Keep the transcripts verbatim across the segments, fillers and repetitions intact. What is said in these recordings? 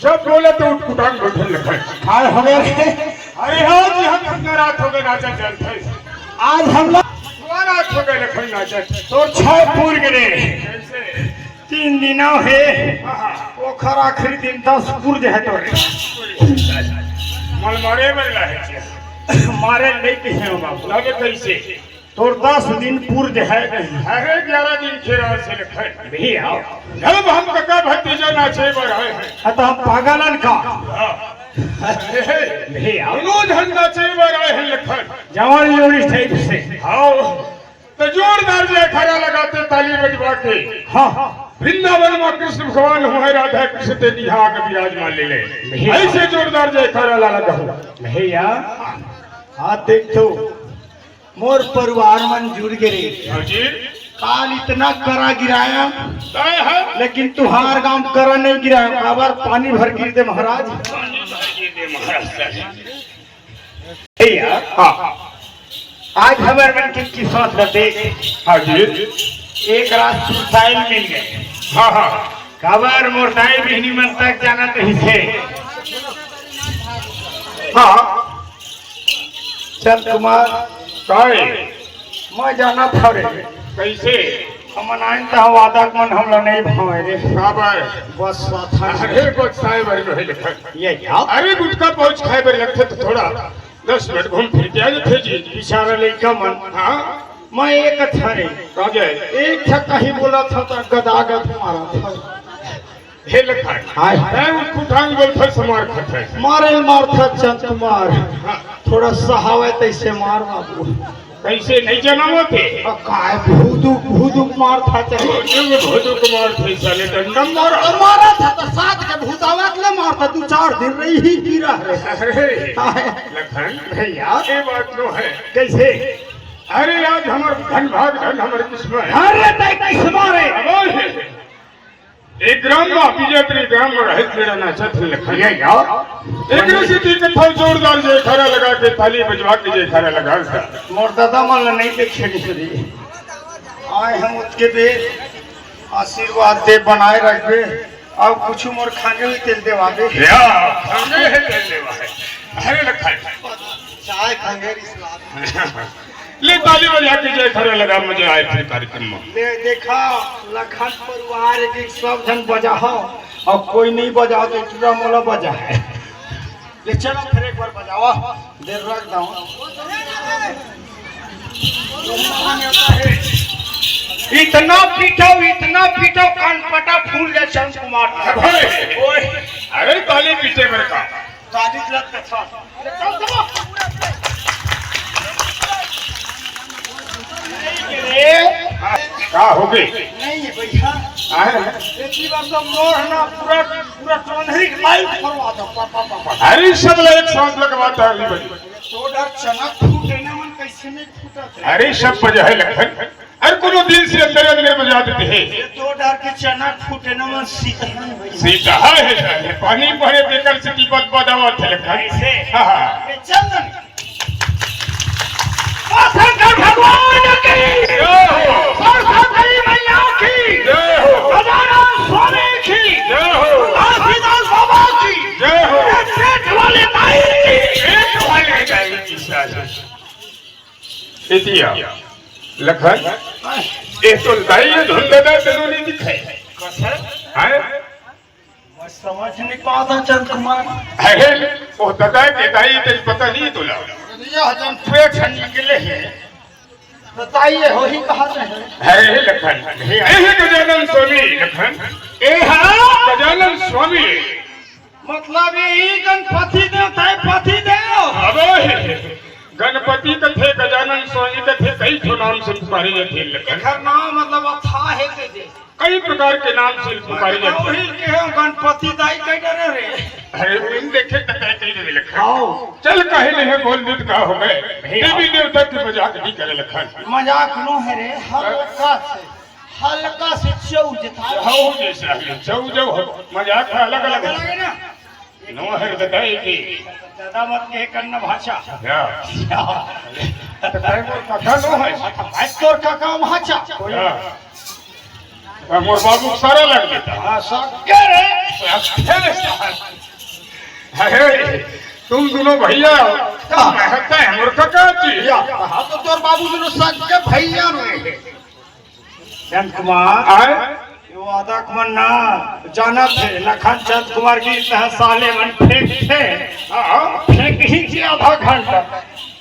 जब बोले तो उठ कुटांग बैठल लखन। काय हो गया रे? अरे हाँ जी, हम कितना रात हो गए नाचा जानते हैं। आज हम लोग छुआ रात हो गए लखन नाचा। तोर छह पूर गए रे। कैसे? तीन दिन हे। हाँ, हाँ। ओखर आखिरी दिन दस पूर जे है तोरे। मल मारे बदला है क्या? मारे नहीं कहे हो बाबू। अबे कैसे? तोर दस दिन पूर जे है नहीं। अरे ग्यारह दिन खेरा से लखन। भैया। जब हम कका भतीजा नाचे बर आए हैं। हाँ, तो हम पागलन का। हाँ। भैया। दोनों झन नाचे बर आए हैं लखन। जवान जोड़ी टाइप से। हाँ। तो जोरदार जयकारा लगाते ताली बजवा के। हाँ। वृंदावन में कृष्ण भगवान हुए, राधा कृष्ण ते निहा के विराजमान ले ले। भैया। ऐसे जोरदार जयकारा ला लगा। भैया। हाँ, देख तो। मोर परिवार मन जुड़ गे रे। हाँ जी। काल इतना करा गिराया, काय है? लेकिन तुहार गांव करा नहीं गिराया, काबर पानी भर गिर दे महाराज। पानी भर गिर दे महाराज। भैया, हाँ। आज हमर मन के किस्मत ल देख। हाँ जी। एक रात सुरताइल मिल गए। हाँ, हाँ। काबर मोर दाई बहिनी मन तक जाना नहीं थे। हाँ। चंद कुमार। काय? मैं जाना था रे। कैसे? हमन आइन त वादा मन हमला नहीं भावे रे। काबर? बस साथ। अरे बस साय भर में लखन। ये क्या? अरे गुटखा पाउच खाए बर लगथे तो थोड़ा दस मिनट घूम फिर के आ जाते जी। बेचारा लइका मन। हाँ। मैं एक अच्छा रे। राजा। एक था कहीं बोला था तो गदा गद मारा था। हे लखन। हाय। मैं उठ कुटांग बोल फिर से मार खाते हैं। मारे मार था चंद कुमार। हाँ। थोड़ा सहावे तैसे मार बाबू। कैसे नहीं जनावत हे? अ, काय भूदुक, भूदुक मार था चले। भूदुक, भूदुक मार थे साले डंडम मारा। तो मारा था तो साथ के भूतावत ले मार था, दू चार दिन रही ही गिरा रे। अरे, हाय। लखन, भैया। ये बात तो है। कैसे? अरे, आज हमर धन भाग धन हमर किस्मत है। अरे, तय किस्मत है। अब एक ग्राम में, बीजेपुर ग्राम में रहत मेरा नाचा थे लखन। ये क्या? एकरे सेती कथो जोरदार जयकारा लगा के, ताली बजवा के जयकारा लगा दा। मोर दादा मन ला नहीं देखे नहीं रे। आए हम उतके बेर आशीर्वाद दे बनाए रखबे। अब कुछ मोर खाने हुई तेल देवा दे। या, खाने है तेल देवा है। अरे लखन। चाय खंघेर इस्लाम। ले ताली बजा के जयकारा लगा, मजा आए फिर कार्यक्रम में। ले देखा, लखन परिवार के सब झन बजाओ, अउ कोई नहीं बजाओ तो टूरा मोला बजा है। ले चलो फिर एक बार बजाओ, देर रख दो। इतना पीटो, इतना पीटो, कान पटा फूल जाए चंद कुमार। अरे, ओए। अरे ताली पीटे बर का। गाली गलत कथा। ए, का हो गई? नहीं है भैया। आए हैं? इतनी बार तो मोर है ना, पूरा, पूरा टोनरी लाइव करवा दो, पा, पा, पा, पा। अरे, सब लोग एक साथ लगवाता है, अली भाई। तो डर चना फूटे ना मन कैसे नहीं फूटा था? अरे, सब बजा है लखन। अरे कोनो दिल से अंदर अंदर बजा देते हैं। ये तो डर के चना फूटे न मन सीधा है भाई। सीधा है, है, है, पानी पड़े बेकर से की बद बदावत है लखन। ऐसे? हाँ, हाँ। ये चल दन। शंकर भगवान की जय हो। सरस्वती मैया की जय हो। गजानन स्वामी की जय हो। घासीदास बाबा की जय हो। ये पेट वाले दाई की। पेट वाले दाई की जय हो। एतिया लखन, ए तो दाई ये धुन ददा तेनो नहीं दिखे। कसे? हैं? मैं समझ नहीं पाता चंद कुमार। अरे, वो ददा के दाई तेरे पता नहीं तुला। ये हजम पेट से निकले हैं। तो दाई ये हो ही कहा नहीं। अरे लखन, यही गजानन स्वामी लखन। ए हाँ। गजानन स्वामी। मतलब यही गणपति देव, ताई पति देव। अबे, गणपति कथे, गजानन स्वामी कथे, कई ठो नाम से पुकारे जाथे लखन। एकर नाम मतलब अथाह है के जे। कई प्रकार के नाम से पुकारे जाथे। वही के हम गणपति दाई कह डरे रे। अरे, उन देखे त कह कह डरे लखन। आओ। चल कहे नहीं बोल दे त का हो गए। नहीं, देवी देवता की मजाक नहीं करे लखन। मजाक नो है रे, हल्का से। हल्का से चौ जता। चौ जैसा है, चौ जो हो, मजाक है, अलग अलग है। अलग है ना? नो है, बताए कि। ज्यादा मत कहे, करना भाषा। या। या। तो कहे मोर कका नो है। मैं तोर कका भाषा। या। मोर बाबू सारा लग देता। हाँ, सके रे। अरे, तुम दोनों भैया हो। हाँ। मैं कहता है, मोर काका जी। या, हाँ, तो तोर बाबू दोनों सगे भैया रहे। चंद कुमार, आए? ये वादा के मन ना जानत हे, लखन चंद कुमार जी तह साले मन फेंकथे। हाँ। फेंक ही के आधा घंटा।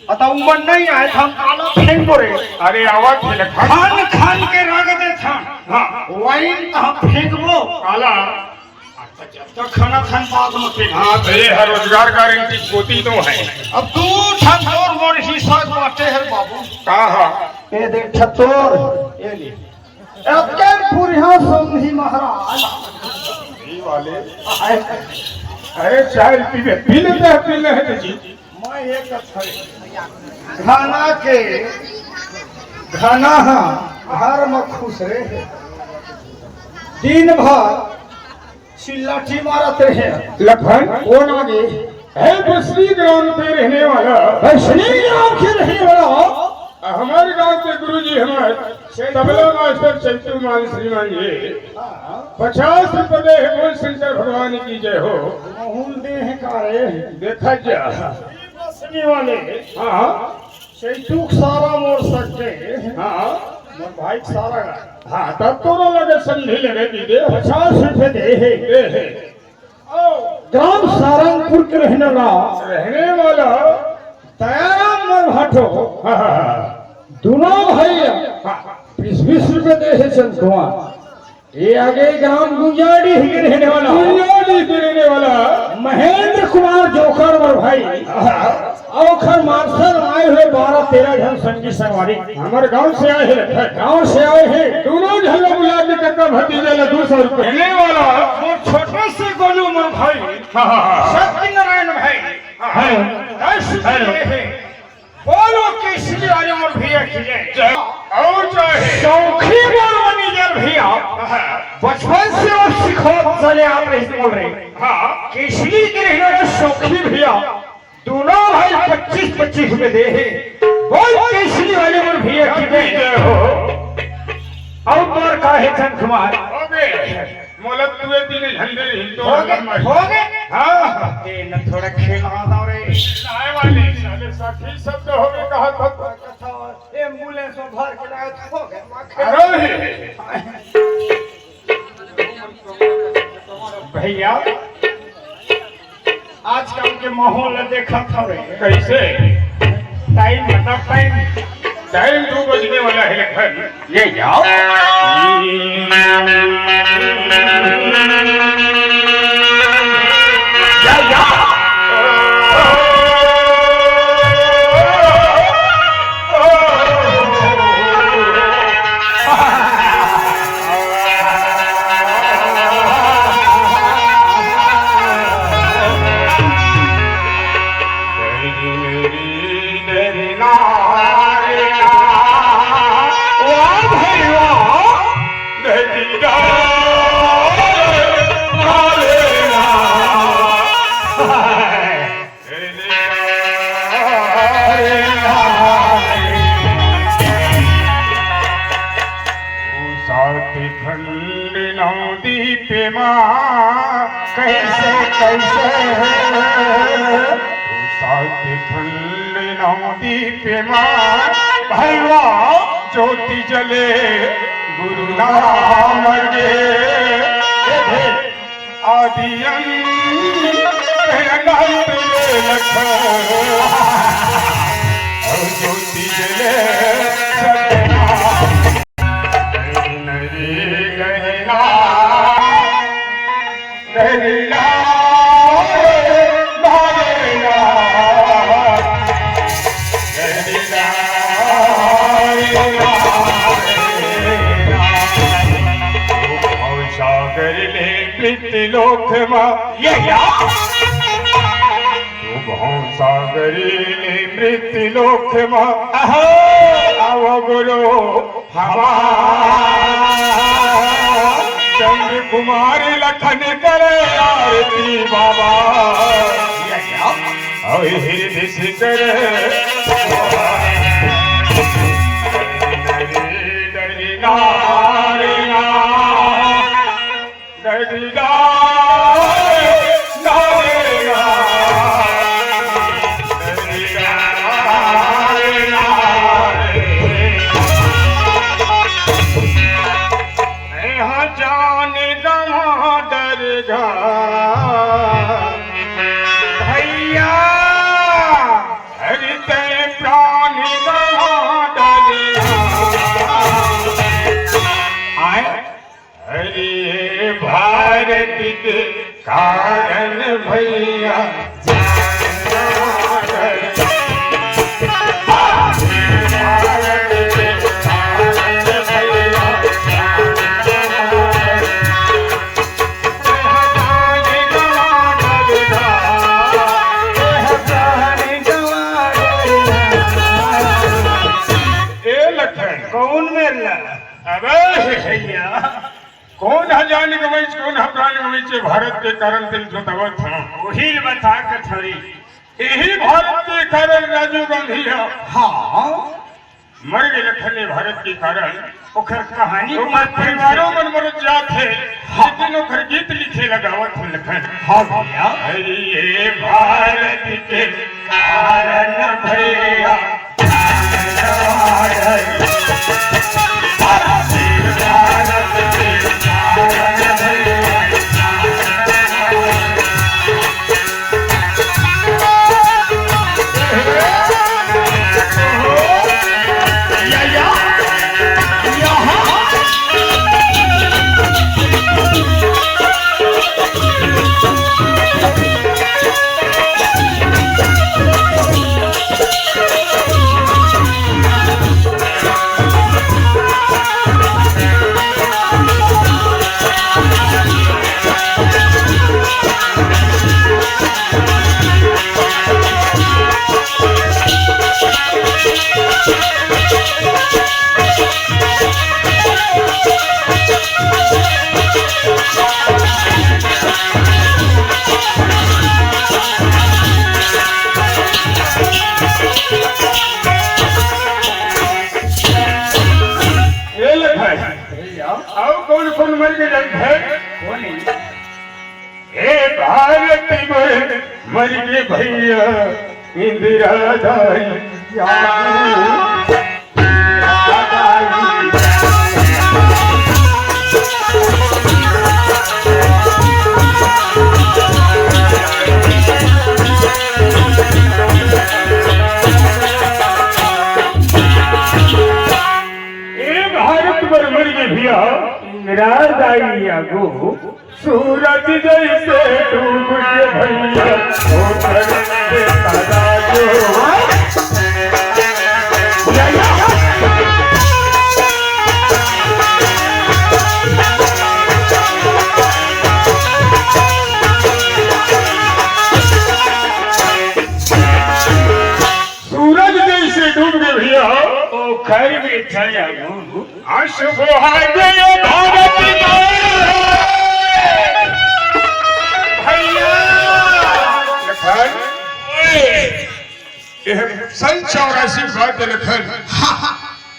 बताओ, मन नहीं आए, हम काला फेंक बोरे। अरे, आवत हे लखन। खान खान के रख देथन। हाँ। वाइन त हम फेंकबो। काला। तो खाना खान बाद में फेंक। हाँ, तो ये है रोजगार गारंटी पोती तो है। अब दू ठन तोर मोर हिस्सा बाटे है बाबू। का हा? ये देख ठा तोर, ये ले। एके पुरिया समधी महाराज। ये वाले। आए। अरे चाय पीबे, पी लेते हैं, पी ले है तो जी। मैं एक अच्छा घना के, घना हा, घर में खुश रहे। दिन भर चिल्लाठी मारत रहे। लखन, कौन आ गए? है बसरी ग्राम के रहने वाला। बसरी ग्राम के रहने वाला। हमारे गांव के गुरुजी हमारे तबला मास्टर चैतू मान श्रीमान जी। पचास रुपए दे है, बोल शंकर भगवान की जय हो। माहौल दे है का रे? देखा जा। बसरी वाले। हाँ, हाँ। चैतू के सारा मोर सके। हाँ। मोर भाई के सारा गा। हाँ, तब तोरो लगे संधि लगे दी दे। पचास रुपए दे है। दे है। ग्राम सारंगपुर के रहने वाला, रहने वाला दयाराम मोर भाटो। हाँ, हाँ, हाँ। दोनों भाई हाँ। बीस बीस रुपए दे है चंद कुमार। ये आगे ग्राम गुंजाडी के रहने वाला, गुंजाडी के रहने वाला महेंद्र कुमार जोकर मोर भाई। हाँ। अउ ओखर मार्शल आए हुए बारह तेरह झन संगी संगवारी। हमर गांव से आए हैं। गांव से आए हैं। दोनों झन ला बुला के कक्का भतीजा ला दो सौ रुपए देने वाला। वो छोटे से गोलू मोर भाई। हाँ, हाँ, हाँ। सत्यनारायण भाई। हाँ। दस रुपए हेलो। है। बोलो केसरी वाले मोर भैया की जय। जय। और जय। सौखी बोल मैनेजर भैया। हाँ। बचपन से वो सिखोत चले आ रही बोल रहे। हाँ। केसरी के रहने वाले सौखी भैया। दोनों भाई पच्चीस पच्चीस में दे हे। बोल केसरी वाले मोर भैया की जय हो। और तोर का हे चंद कुमार? हो गए। मोला तुए तीन झंडे रही तो हो गए, हो गए। हाँ। ते न थोड़ा खेला दो रे। आए वाले साले साथी शब्द हो गए, कहा था। एम्बुलेंस में भर के लाए तो हो गए। अरे। भैया, आजकल के माहौल ला देखत हवे। कैसे? टाइम मतलब टाइम। टाइम दो बजने वाला है लखन। ये जाओ। या, या। सात खंड नौ दीप मा कैसे, कैसे है? सात खंड नौ दीप मा भैया ज्योति जले गुरु नाम के। आदि अंत अनंत लख और ज्योति जले सतनाम। नरी नरी नरी ना, नरी ना, नरी ना। सागर ले मृत्यु लोक मा। ये क्या? तू भव सागर ले मृत्यु लोक मा। आहो। आव गुरु हमार। चंद कुमार लखन करे आरती बाबा। ये क्या? अहि हृदय सिकर। डरी डरी नारी ना। आनंद भैया। ए लखन। कौन मेला? अबे भैया, कौन ह जान गवइच, कौन ह प्राण गवइच, ये भारत के कारण तेन बतावत हंव। वही ल बता के थोड़ी। यही भारत के कारण राजू गांधी ह। हाँ। मर गे लखन ये भारत के कारण। ओकर कहानी ओकर परिवारों मन मरत जात हे। हाँ। लेकिन ओकर गीत लिखे ल गावत हंव लखन। हाँ भैया। अरे ये भारत के कारण भैया। ए लखन, अउ कौन कौन मर गे जानत हस? ए भारत में मर गे भैया इंदिरा दाई। ए भारत बर मर गे भैया। इंदिरा दाई आगू सूरज जैसे डूब के भैया, ओकर देखा राजो। या, या। सूरज जैसे डूब के भैया। ओकर देखा राजो। अशुभ है ये भारत का। भैया। लखन, ओए, ये सन चौरासी के बाद लखन।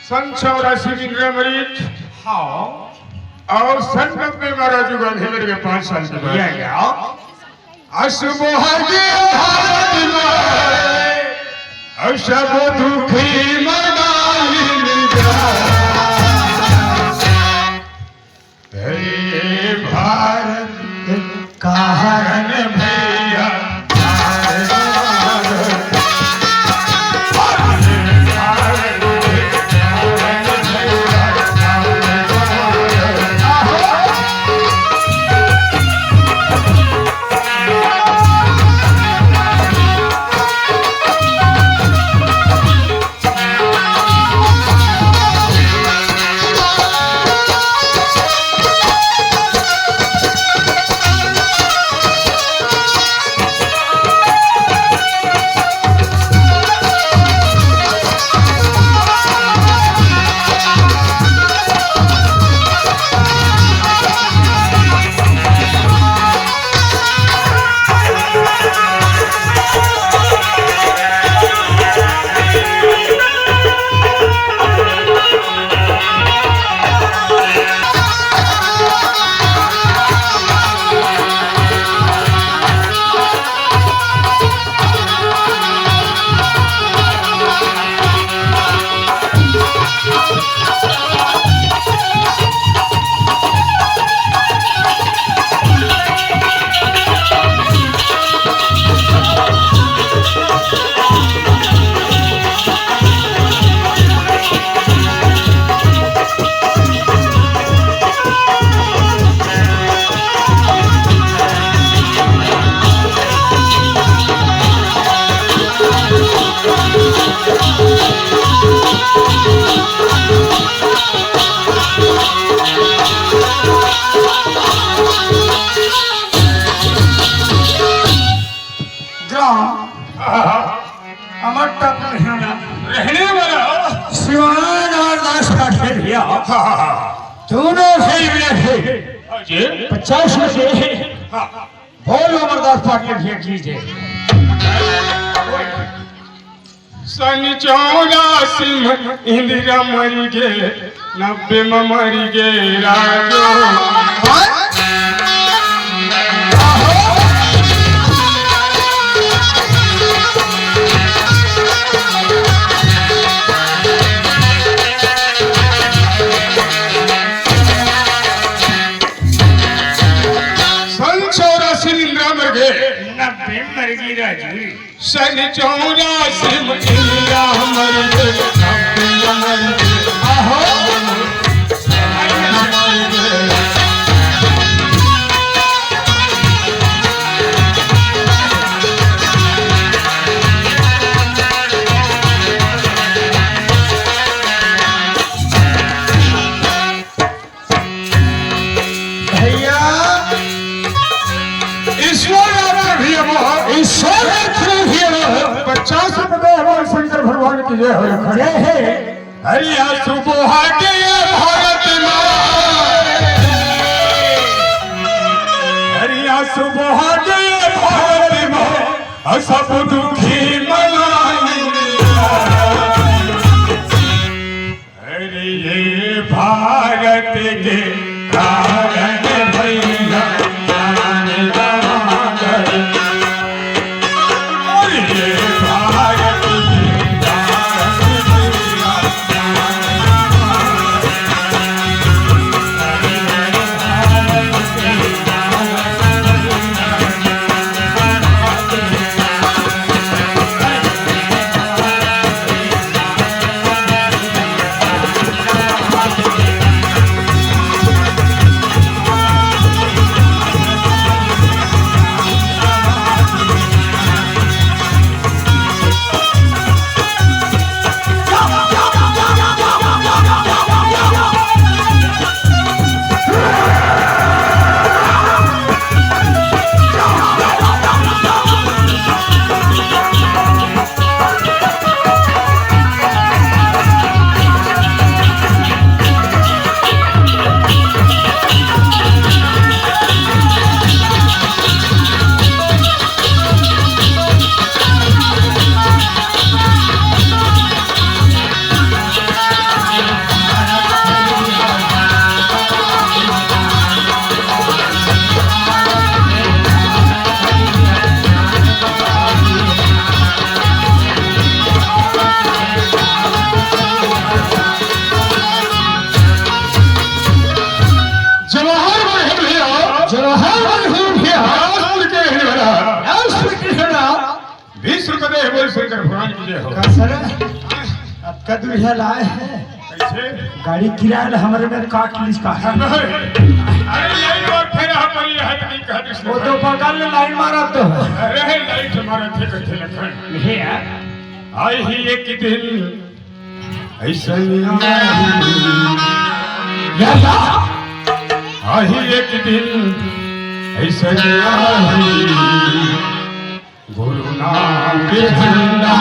सन चौरासी में इंदिरा मरिच। हाँ। अउ सन नब्बे में राजू गांधी मर गे, पाँच साल के बाद। या, या। अशुभ है ये भारत में, अशुभ दुखी मनाई जा। हे भारत के कारण भैया। हाँ, हाँ, हाँ। दोनों से मिले थे। हाँ जी। पचास रुपये। हाँ। बोलो, अमरदास पाटिल जी, लीजिए। सन चौरासी म इंदिरा मर गे, नब्बे म मर गे राजो। सन चौरासी म इंदिरा मर गे, नब्बे म मर गे राजू। सन चौरासी म इंदिरा मर गे, नब्बे म मर गे। आहो। भैया, ईश्वर रात्र भी अब, ईश्वर रात्र भी अब, पचास रुपये हो, शंकर भगवान की जय हो। जय हे। हरिया सुबह के ये भारत माँ, हरिया सुबह के ये भारत माँ, सब दुखी मनाई। अरे ये भारत के कारण भैया जान गंवा गए। अरे ये भारत के कारण भैया जान गंवा गए। अरे ये भारत के कारण भैया जवाहर बने भैया, जवाहर बने भैया, राजपुर के रहने वाला, राजपुर के रहने वाला। बीस रुपए दे बोल शंकर भगवान की जय हो। का सर? अतका दूरिहा लाए हे। कैसे? गाड़ी किराया ला हमरे में काट लीस का? अरे यही बात फिर हम पर यह है कि कह दिस वो तो बगल में लाइन मारा तो है। अरे लाइन मारा थे, कैसे लखन? ये यार। आई ही एक दिन ऐसन आही, आही एक दिन ऐसन आही, गुरु नाम के झंडा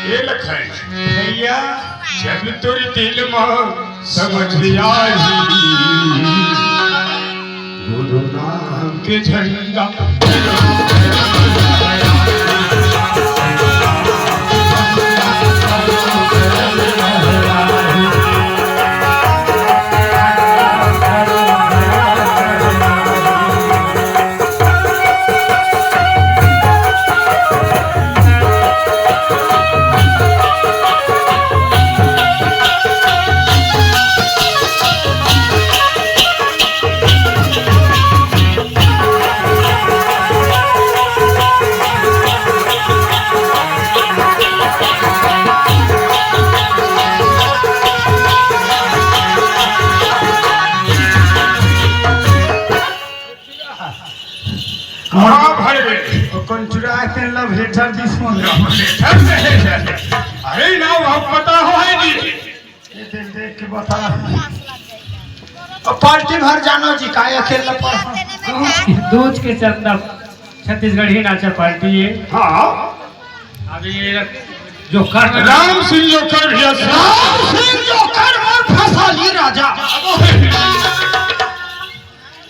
ए लखन, भैया। जब तोर दिल में समझ आही, गुरु नाम के झंडा। हाँ, भर गए। वो कौन चुरा के love letter दिस मन? Love letter नहीं है। अरे ना, वो पता हो है जी। ये देख, देख के बता। अब पार्टी भर जानो जी, काय अकेला पर? दूज, दूज के चंदा, छत्तीसगढ़ी नाचा पार्टी ये। हाँ। अभी ये जो कर राम सिंह जोकर भैया, राम सिंह जोकर और फसाली राजा।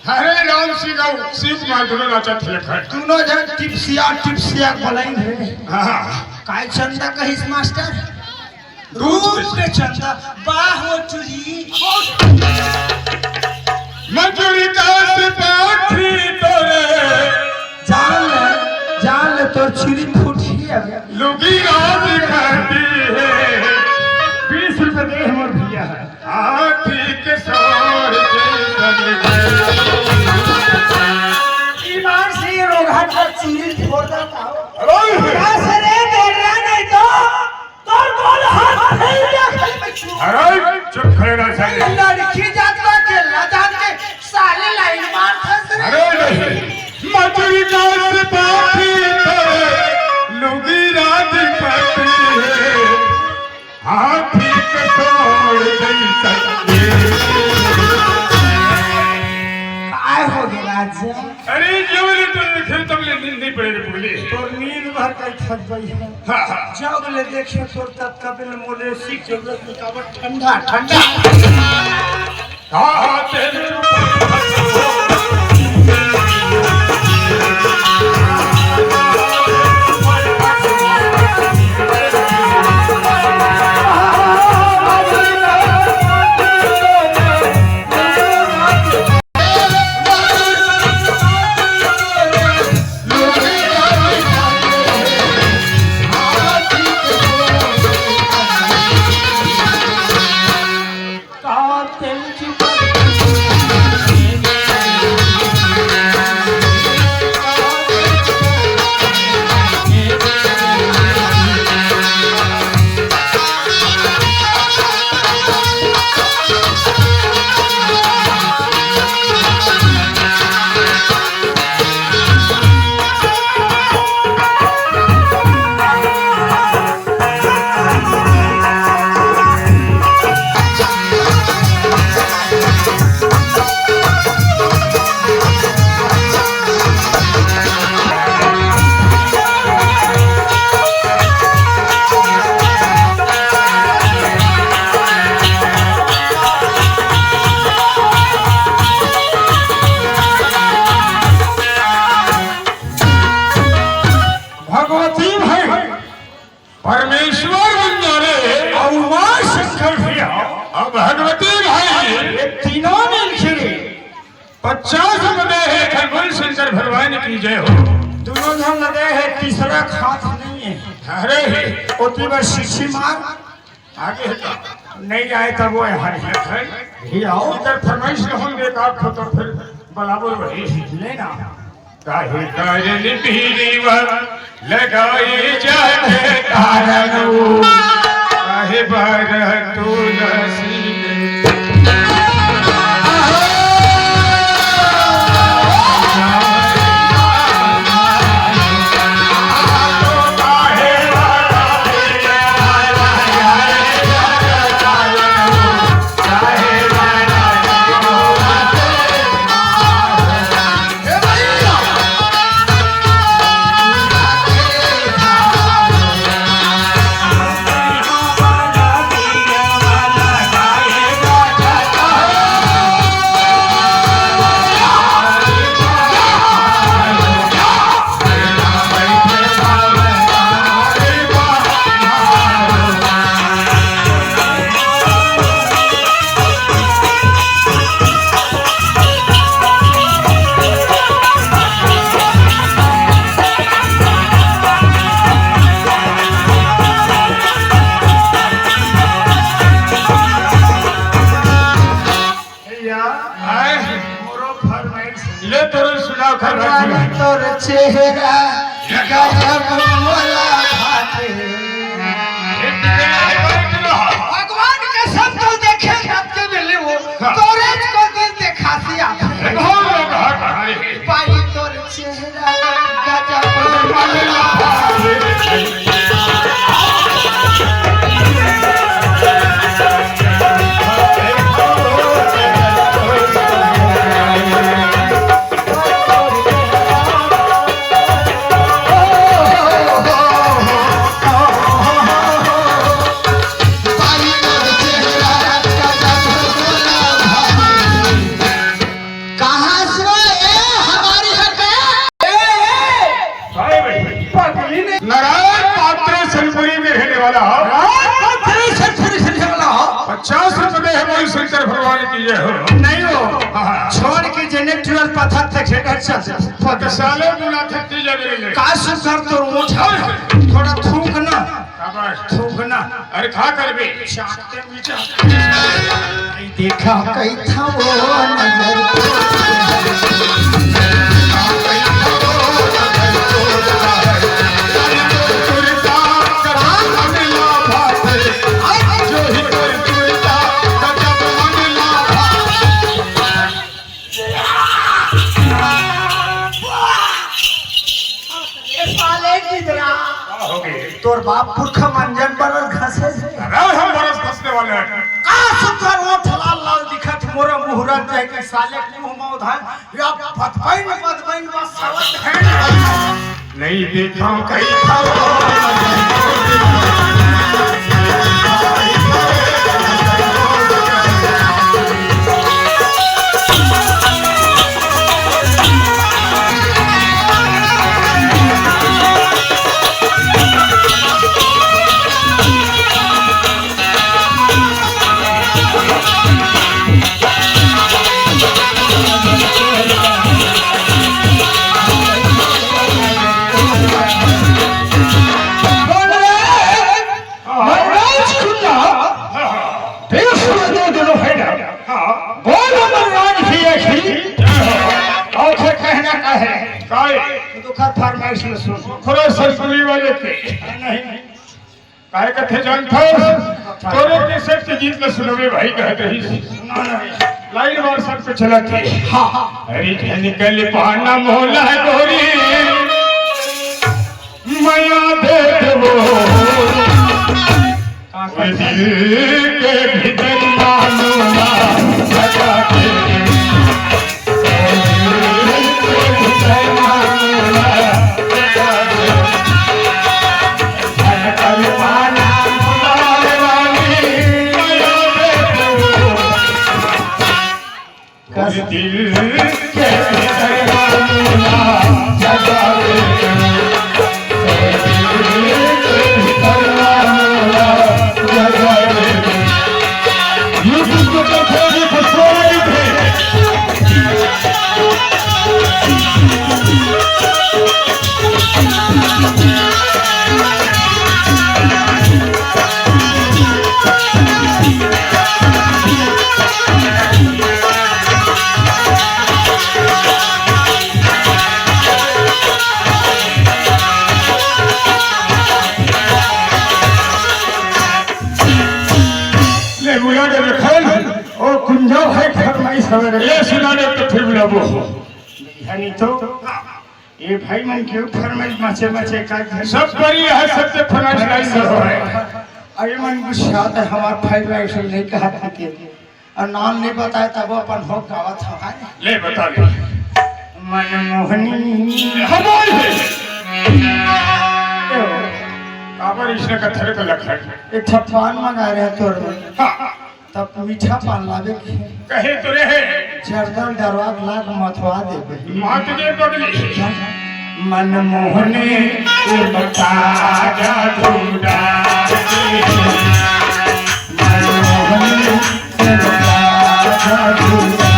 अरे राम सिंह और शिव कुमार दोनों नाचत हे घर। दोनों जन टिपसिया, टिपसिया बोलाइन हे। हाँ। काय चंदा कहिस मास्टर? रूप के चंदा, बाहो चुरी। मजूरी का सिपाही तोरे। जान ले, जान ले, तोर चुरी फूटी अब। लुगी रात खाती है। बीस रुपए दे हमर भैया। हाथी के सवार जैसन। ईमान से ये रोगहा का चुरी फोड़ देता हो। अरे! का से रे, डर रहा नहीं तो? तोर गोल हाथ फैल गया खाली में छू। अरे, चुप खड़े रह साले। लड़की जात बा के लजान के साले लाइन मार फंस रहे। अरे नहीं, मजूरी का सिपाही तो लुगी राज पति है, हाथी के तोड़ जैसन। काय हो गया राजा? अरे, जब ले तो देखे, तब ले नींद नहीं पड़े रे पगली। तोर नींद भर कर थक गई है। हाँ, हाँ। जब ले देखे, तोर तब कब ले मोले सीख जरूरत में काबर ठंडा, ठंडा। हाँ, हाँ, तेरे भगवती भाई, परमेश्वर बन जाने। अउ माँ शंकर भैया। अउ भगवती भाई। ये तीनों मिलके पचास रुपए दे हे, खलबुल शंकर भगवान की जय हो। दोनों झन दे हे, तीसरा खास नहीं है। अरे। ओती बर शिक्षी मार। आगे है तो। नहीं आए तब वो है, हर है। ही आओ। इधर फरमाइश रहूंगे तो आपको तो फिर बराबर वही। लेना। काहे कारण पीरीवा लगाई जात कारण वो, काहे बार तुलसी भैया, आए। मोरो फरमाइश। ले तोरो सुनाव कर राजी। तोर चेहरा गजब वाला बाटे। भगवान कसम तो देखे रात के बेले वो, हाँ। तोरे को दिल देखा सिया। बहुत लोग हर हरे। पाई तोर चेहरा कहाँ से हो? ए, हमारी हरकत। ए, ए, भाई, भाई, पगली ने नारायण पात्र सनपुरी में रहने वाला हो। नारायण पात्र सनपुरी से रहने वाला हो। पचास रुपए है भाई शंकर भगवान की जय हो। नहीं हो। हाँ। छोड़ के जेने ट्वेल्व पत्थर तक है, अच्छा से। तो साले बुला थकती जा रही है। का सुकर तो ऊँट है। थोड़ा थूक ना। शाबाश। थूक ना। अरे खा कर बे। चाटते देखा कई था वो नजर। ए साले गिदरा। का हो गे? तोर बाप पुरखा मंजन बरस घसे। अरे हम बरस घसने वाले हैं। का सुकर ओठ लाल लाल दिखत मोरा मुहरा जाए के साले के मुंह में उधान। या बदबैन बदबैन बस साला। नहीं देखा कहीं था। महाराज खुला, देश में दो दिनों है ना, बोलो महाराज की ऐसी, और से कहना का है? काय? तो खर फरमाइश में सुन। खरा सरपुरी वाले के। नहीं। काय कथे जानथस? तोरे के सेठ के गीत ल सुनबे भाई कहत रहिस। लाइन बार सब पे चलत हे। हाँ, हाँ। अरे झन कल पाना मोला है गोरी, मया दे देबो। दिल के भीतर मानो ना सजा दे। ले बुला के रखल, ओ कुंजा भाई फरमाइश हवे रे। ले सुना दे तो फिर बुलाबो। हनी तो ये भाई मन के फरमाइश मचे मचे का घर। सब पर ये है, सबसे फरमाइश लाइन में हो है। अरे मन गुस्सा आता है, हमार भाई भाई से नहीं कहा था के। और नाम नहीं बताया तब अपन हो गावत हो है। ले बता दे। मनमोहनी। हमारे। काबर इसने का थरे पे लखन। एक ठप्पान मंगा रहे हैं तोर में। हाँ। तब मीठा पान लावे के। कहे तो रहे। जर्दल डरवा के लाग मथवा देबे। मात दे पगली। मनमोहनी, ए बता जा दूंगा। मनमोहनी, ए बता जा दूंगा।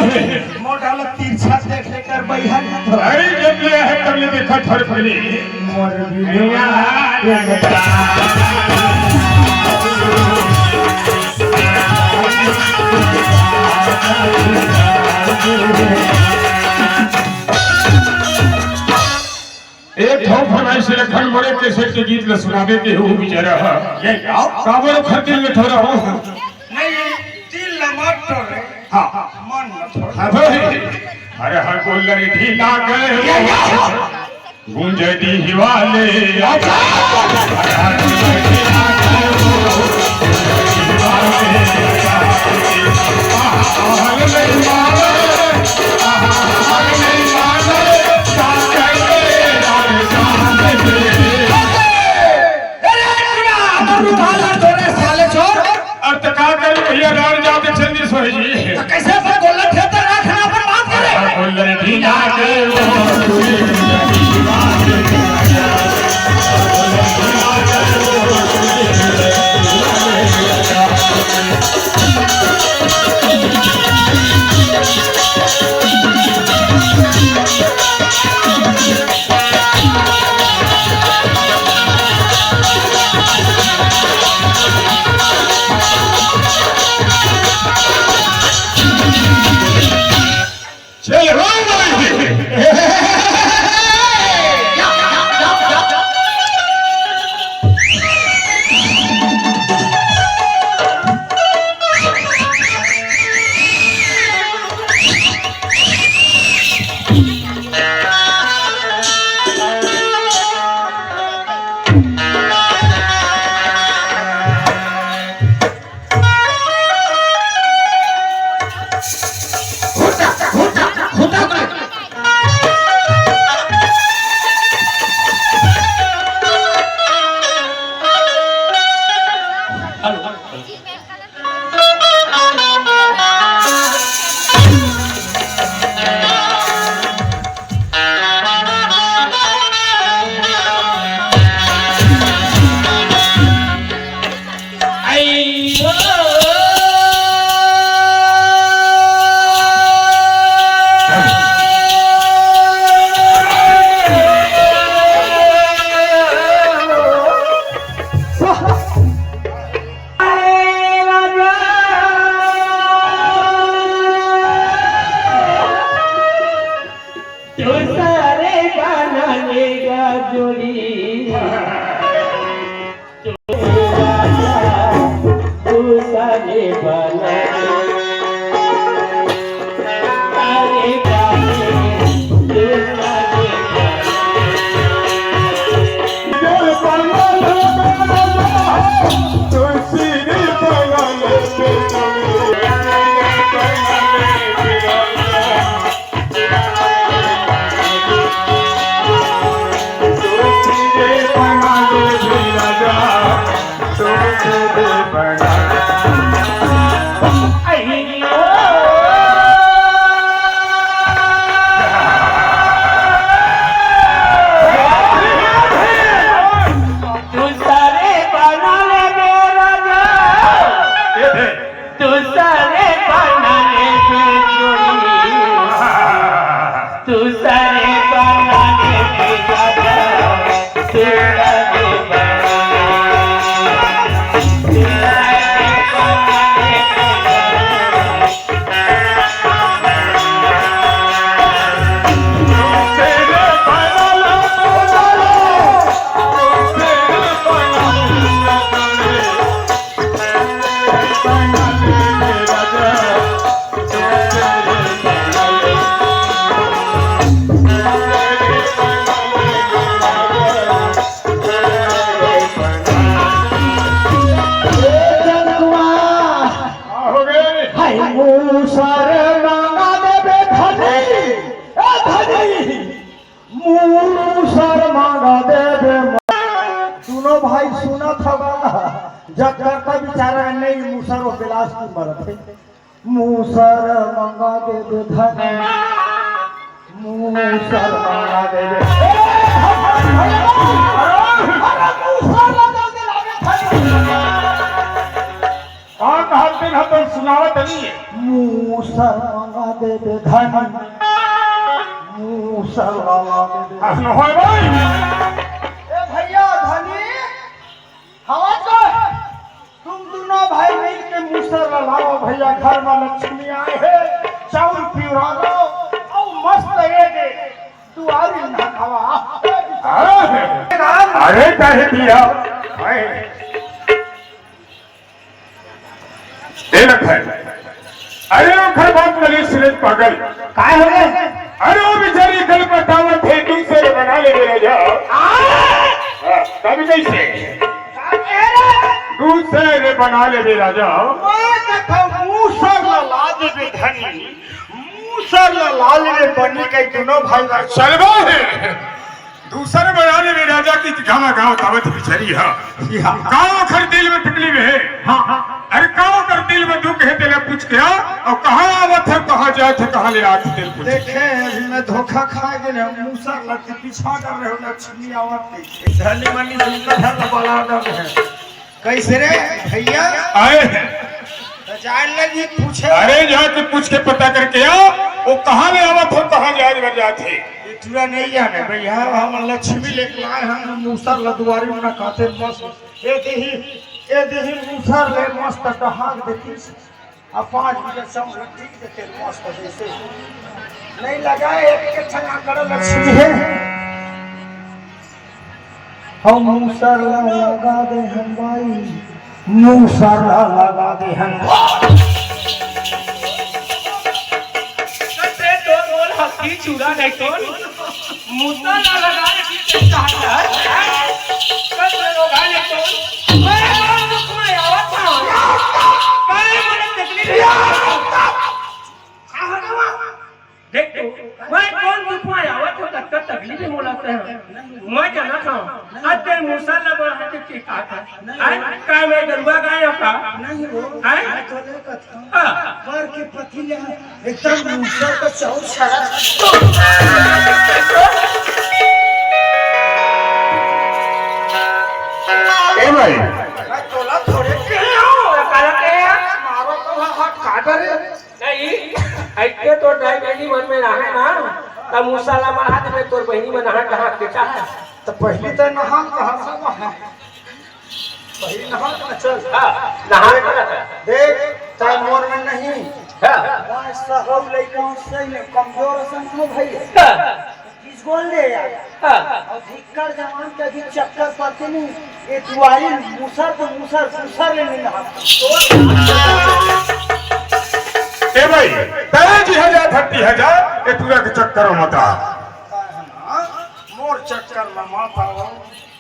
मोटा ला तिरछा देख लेकर बैहन। अरे, जब ले है, तब ले देखा थर फैली। मोर बिना एक ठो फरमाइश रखन, मोरे कैसेट के गीत ल सुनावे के हो बिचारा ह। ये गाओ। काबर खरतिल में ठोरा हो। नहीं, दिल ल मत ठोरे। हाँ। मन ल ठोरे। हाँ भाई। हर हर गोलर ढीला गए हो। ये गाओ। गूंजे दी हिवाले। अच्छा। अरे, रुमाल और तोरे साले चोर। अब तो का करी भैया, रार जाते चंदी सोई जी। तो कैसे अपन गोलर खेतर रखना, अपन बात करे? हाँ, गोलर ढीला के वो। चल, राम राम। दूसरे बनाने का जोड़ी। दूसरे बनाने, दूसरे बनाने। दूसरे बना ले मेरा जान। दूसरे बनाने की जोड़ी, दूसरे बनाने की जगह, दूसरे बनाने, दूसरे बनाने की जगह। ए रंगवा। का हो गे? हाय मूसर मांगा देबे धनी, ए धनी, मूसर मांगा देबे। दूनों भाई सुनत हवा, जब करता बेचारा नहीं, मूसर वो बिलासपुर मरत है। मूसर मांगा देबे धनी, मूसर मांगा देबे। ए, अरे, अरे, अरे, मूसर ला जल्दी लागे धनी। का कहत दिन ह तो सुनावत नहीं है। मूसर मांगा दे। दे धनी, मूसर ला ला दे दे। अहनो होय भाई। ए भैया धनी, हवा कर। तुम दोनों भाई मिल के मूसर ला लाओ भैया, घर में लक्ष्मी आए हे, चाउर पिउरा दो, अउ मस्त ये दे, दुआरी ना खावा। अरे, अरे कहे दिया, ए रख है। अरे ओखर बात नली सुरेश पागल। काय हो गे? अरे वो बेचारी गल पटावत हे, दूसर बना ले मेरा जा। हाँ, तब कैसे? दूसर बना ले मेरा जा। मैं देखो मूसर ला ला दे बे धनी, मूसर ला ला ले बनी के दोनों भाई बा। चलबो हे। दूसर बना ले मेरा जा कि गाँव गाँव तावत बिचारी हा। जी हाँ। गाँव खर दिल में तकलीफ हे। हाँ, हाँ। अरे गाँव कर दिल में दुख हे, तेला पूछ के आ, अउ कहाँ आवत हे, कहाँ जात हे, कहाँ ले आत हे, तेला पूछ। देखे, अभी मैं धोखा खा गेले, मूसर ला के पीछा कर रहे हो, लक्ष्मी आवत नहीं। धनी मनी सुंदर है, तो बड़ा डर है। कैसे रे भैया? आए हैं। तो जान ले जी, पूछे। अरे, यहाँ से पूछ के पता करके आओ, वो कहाँ ले आवत हो, कहाँ ले आज बर जात हे। ये टूरा नहीं जाने भैया, हम लक्ष्मी लेके आए हैं, हम मूसर ला दुआरी में ना खाते मस्त। ये देही, ये देही मूसर ले मस्त डहाक देती। अब पाँच बजे सब ठीक देखे मस्त जैसे नहीं लगा, एक के ठंगा कर लक्ष्मी है। हम मूसर ला लगा दे हम भाई, मूसर ला लगा दे हम। अरे तो बोल हकी चूड़ा नहीं तो मूसर ला लगा दे, किसे चाहता है? कर दे रोगा नहीं तो मैं कौन दुख में आवत हूँ? काय मने तकलीफ है? देख तो, मैं कौन दुख में आवत हूँ, तक तकलीफ में मोला ते हैं। मैं जाना था, आज ते मूसर ला बोला है कि का था? आज काय मैं गरुआ गाय हूँ का? नहीं हो, हैं? मैं तो नहीं कहता। हाँ। पर के पति ले एकदम मूसर का चाउर छाड़ा। ए भाई। मैं तोला थोड़े कहे हूँ। काला कहे हूँ? मारो तो हाँ, हाथ काट रे। नहीं, ऐसे तो दाई बहिनी मन में रहे ना, तब मूसर ला मरहा देबे, तोर बहिनी मन नहा कहाँ के चाहे? तो पहली तो नहा कहाँ सब है? पहली नहा ना चल। हाँ, नहा देख, ना। देख, तार मोर में नहीं। हाँ। मैं सहू लइका हूँ, सही में कमजोर समझो भैया। हाँ। किस गोल दे यार? हाँ। और धिक्कर जवान के भी चक्कर पड़ते नहीं, ये दुआरी मूसर तो मूसर, मूसर ले नहीं रहा। ए भाई, तय जी हजार धरती हजार, ये टूरा के चक्कर में मत आ। मोर चक्कर में मत आओ।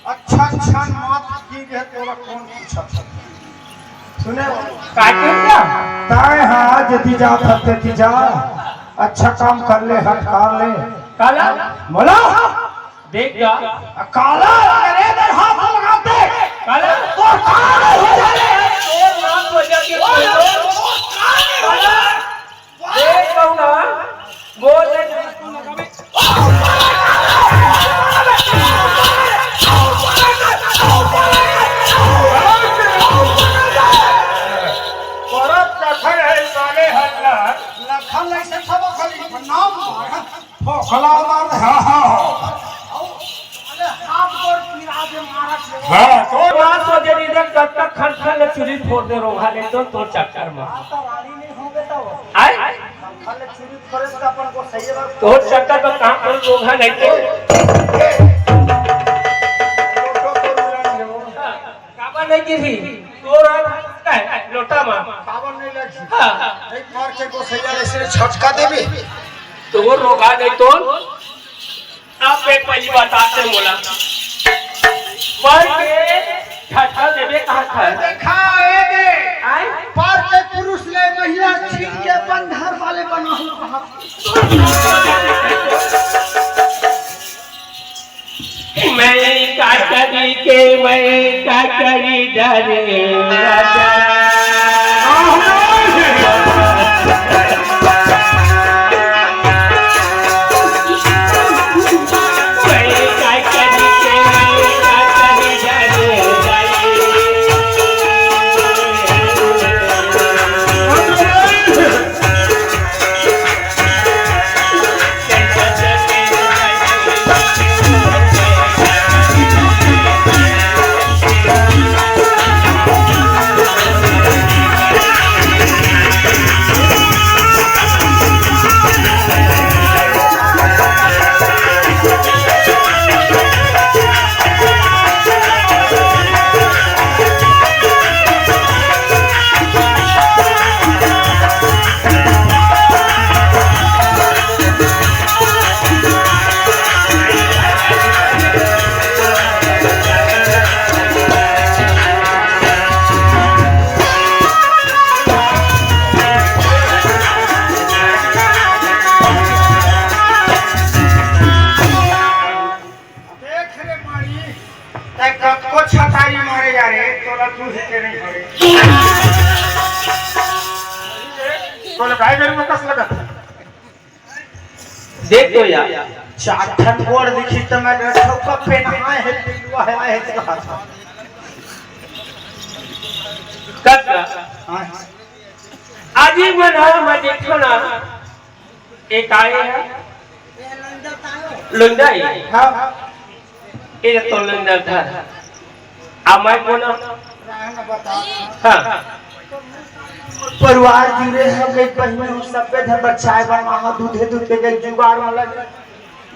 अच्छा, अच्छा, मात की गे तोला कौन पूछत? सुने, का के क्या? ताय हा, जति जात हस, तेति जा। अच्छा काम कर ले, हट कर ले। काला? बोला? देख जा। काला, अरे, इधर हाथ लगाते। काला? तो काला हो जाए। तोर नाम हो जाए। बोल, बोल, काला। देख कहूँ ना, बोल दे। परत कथन है साले हल्ला। लखन ऐसे खबर खली, नाम मारा। फोखला मार, हाँ, हाँ, हाँ। अरे, हाथ गोड़ पिरा दे, मारा के। हाँ, तो बात तो दे दी, देख, कब तक खन खन ले चुरी फोड़ दे रोगा, नहीं तो तोर चक्कर में। हाँ, तो रानी नहीं होंगे तो। आय? खन खन ले चुरी फोड़े तो अपन को सही बात। तोर चक्कर में काम कर रोगा, नहीं तो। लोटो तो रुलाएंगे वो। हाँ। काबर नहीं गिरही? तोर हाथ है लोटा मा। काबर नहीं लगी? हाँ। नहीं, मार के गोसैया ऐसे झटका देबे। तो वो रोगा नहीं तो। आप एक पहली बताते मोला। पर के झटका देबे कहा था? देखा, ए दे। आय? पर के पुरुष ले महिला छीन के बंधर वाले बना हुआ। मैं का करी के, मैं का करी डरे राजा। मैं का करी के, मैं का करी डरे राजा। तोला गाय गरु कस लगत हे? देख तो यार, चार ठन गोड़ दिखी त मैं डर ठोका पेट आए हे, पिलुआ हे, आए हे, कहा था। कस का? हाँ। आजी मन हा, मैं देखो ना, एक आए हे। लुंडा ही? हाँ। ये तो लुंडा था। अब मैं कौन? हाँ। परिवार जुड़े हे, कई बहिनी हो, सबे धन बचाए बर मांगा, दूधे दूध के गई जुगाड़ वाला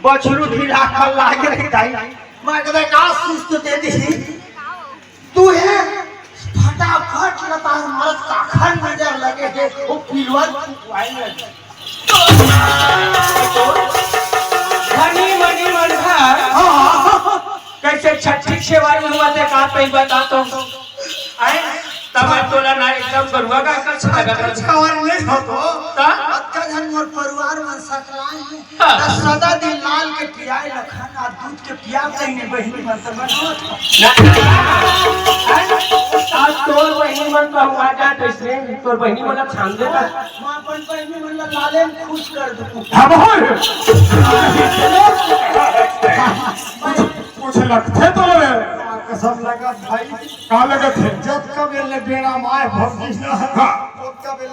बछरू ढीला कर लागे रे दाई। मैं कहता का सुस्त दे दी। तू हे फटाफट लतार मारत काखर नजर लगे हे, वो पिलवा कुआई लगे। धनी मनी मन घर हाँ। कैसे छठी सेवारी हुआ थे, का पे बता तो। आए, तब मैं तोला ना एकदम बरुआ का कस लगत हे। कवर नहीं हो तो। का? अतका धन मोर परिवार मन सकलाए हे। हाँ। त सदा दिन लाल के पियाए लखन, आ दूध के पिया कहीं बहिनी मन त बनोत। ना। आज तोर बहिनी मन कहूँ आ जात इसने, तोर बहिनी मन ला छान देता। मैं अपन बहिनी मन ला लाले में खुश कर दूँ। हाँ, बोल। कुछ लगथे तो रे। कसम लगा भाई। का लगत हे? जब कब ये बेड़ा माय भौजी ना। हाँ। तब कब ये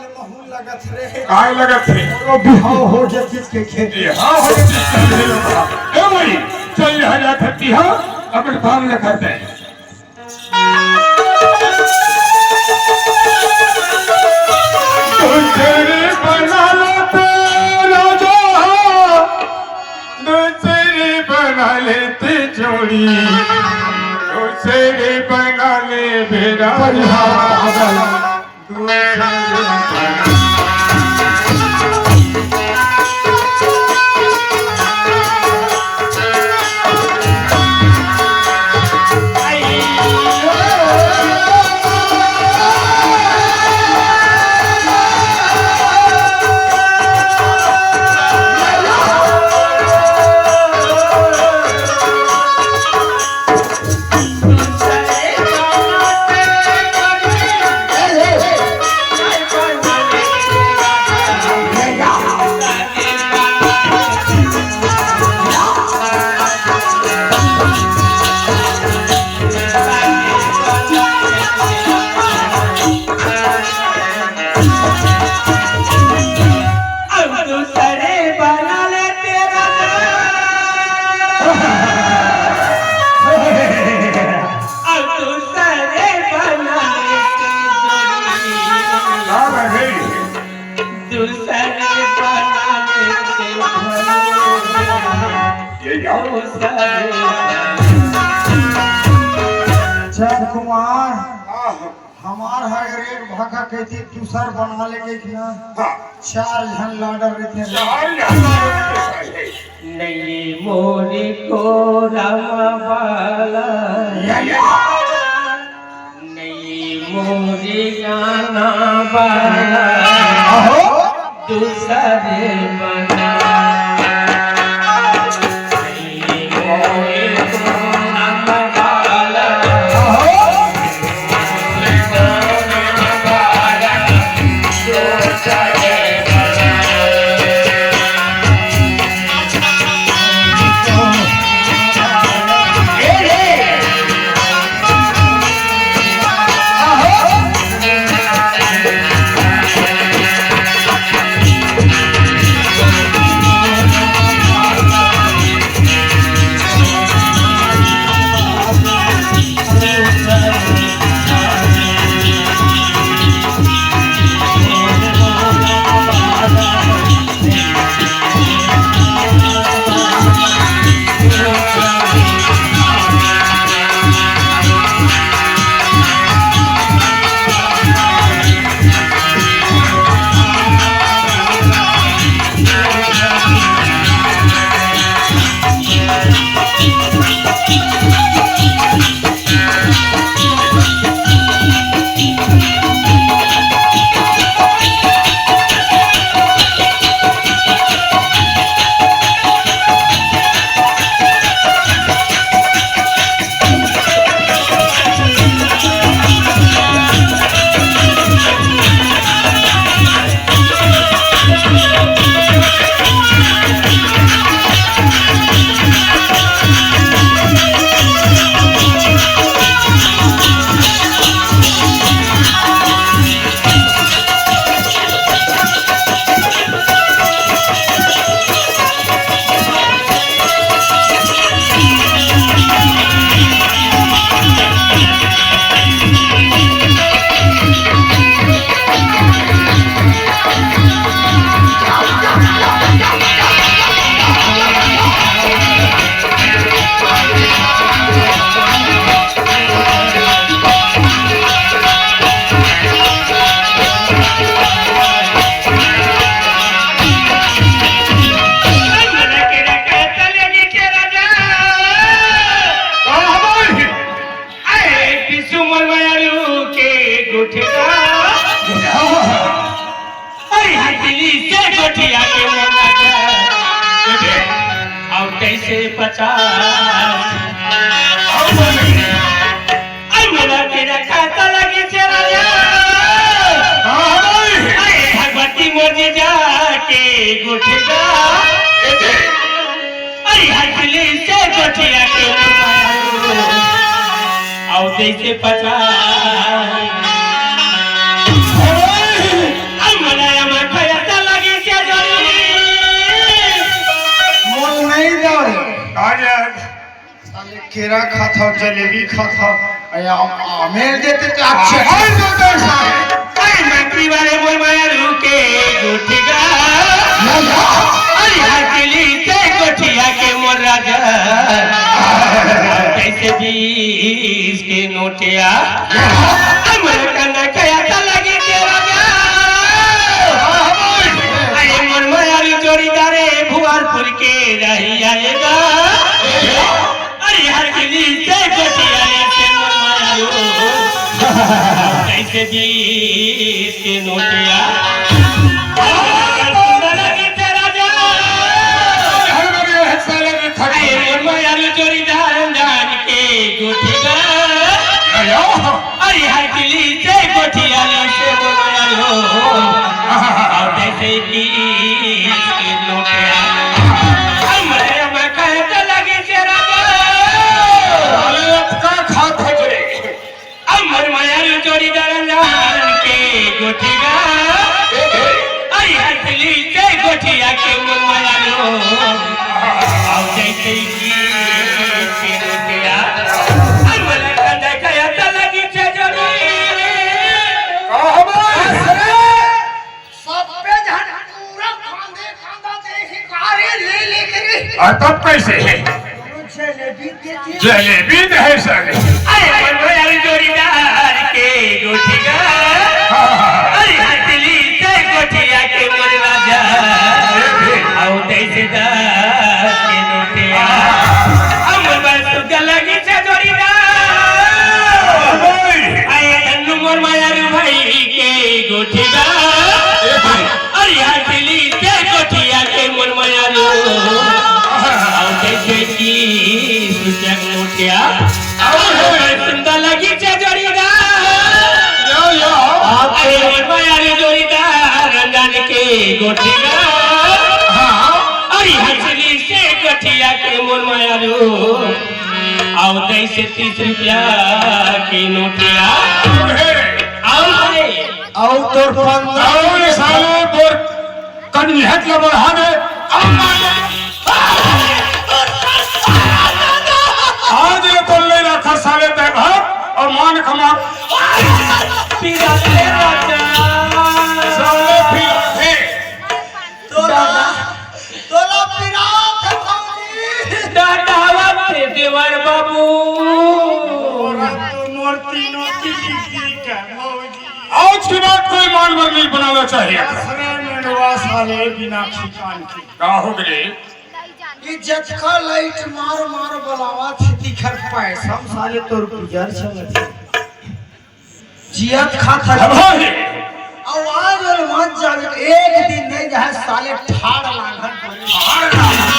लगत रे। काय लगत हे? ओ बिहाव हो जतिस के खेत। ए, हाँ, हो जतिस के खेत। ए भाई, चल यहाँ जा धरती, हाँ, अपन काम ले करते हैं। दूसरी बना लेते राजा, दूसरी बना लेते जोड़ी, दूसरी बना ले बेरा। अब दूसरे बना ले तेरा नाम। अब दूसरे बना ले तेरा नाम। दूसरे बना ले तेरा नाम। ये क्या? दूसरे बना ले। चंद कुमार। हाँ, हाँ। हमार हर एक भाखा कहती दूसर बना लेके कि ना हाँ। चार झन लाडर रहते हैं। चार झन लाडर रहते हैं। नई मोरी कोरा वाला। या, या। नई मोरी गाना वाला। अहो। दूसरे बना। के पचास। अउ बोले, अरे मोला तेरा खाता लगे से राजा। हाँ, भाई। अरे भगवती मोर जीजा के गोठिया। अरे हथली से गोठिया के मोर माया। अउ जैसे पचास। अरे मोला एमा खाता लगे से जोड़ी। मोर नहीं दौड़े। आ जा। साले केरा खात हव, जलेबी खात हव, अया, आ, मेल देते ते अच्छे। आ, भाई, तो तो साले। अरे मंत्री वाले मोर माया रुके गोठिया। या, या। अरे हथली से गोठिया के मोर राजा। जैसे बीस के नोटिया। अरे मोर कना खाया त लगे के राजा। अरे मोर माया रू जोड़ीदारे भुआरपुर के रही आएगा। अरे हथली से गोठिया ले से मोर माया रू। जैसे बीस के नोटिया। अरे मोर माया रू जोड़ीदार जान के गोठिया। अरे हथली से गोठिया ले से मोर माया रू। अउ जैसे बीस के नोटिया। अरे मैं कहत लगे से राजा। अरे अतका खात हव रे। अउ मोर माया रू जोड़ीदार जान के गोठिया। अरे हथली से गोठिया के मोर माया रू। अउ जैसे बीस के नोटिया। अरे मोला कना खाया त लगे से जोड़ी। कहाँ बा? सबे झन पूरा कांदे कांदा देही कारे ले लेके रे। अउ तब कैसे है? जलेबी दे दे। जलेबी दे है साले। अरे मोर माया रू जोड़ीदार के गोठिया। हाँ, हाँ, हाँ। अरे हथली से गोठिया के मोर राजा। ए भी। अउ जैसे दस के नोटिया। अउ मोर बस गलगी से जोड़ीदार। अरे। अरे धन्नू मोर माया रू भाई के गोठिया। ए भी। अरे हथली से गोठिया के मोर माया रू। अउ जैसे बीस के नोटिया। अउ मोर सुंदर लगे से जोड़ीदार। यो, यो। अरे मोर माया रू जोड़ीदार रंजन के गोठिया। हाँ। अरे हथली से गोठिया के मोर माया रू। अउ जैसे तीस रुपया के नोटिया। अउ रे। अउ तोर पंद्रह। अउ रे साले तोर कनिहत ला बढ़ा दे। आज ये तो ले रखा साले ते भाग अउ मान खमा। पिराते राजा। साले पिराते। तोला, तोला पिरात है भौजी। डाढ़ावा ते देवर बाबू। तोरा तो मोर तीनों की बीबी का भौजी। आज के बाद कोई मानवर नहीं बनाना चाहिए। असरे मेंढवा साले बिना खिकान के। का हो गए? ये जतका लाइट मार मार बलावा थी, तिखर पैसा साले तोर गुजर चलत हे। जियत खात हे। अब हो गए। आवाज और मत जावे, एक दिन नहीं जाए साले ठाड़ लांघन पड़े। ठाड़ लांघन।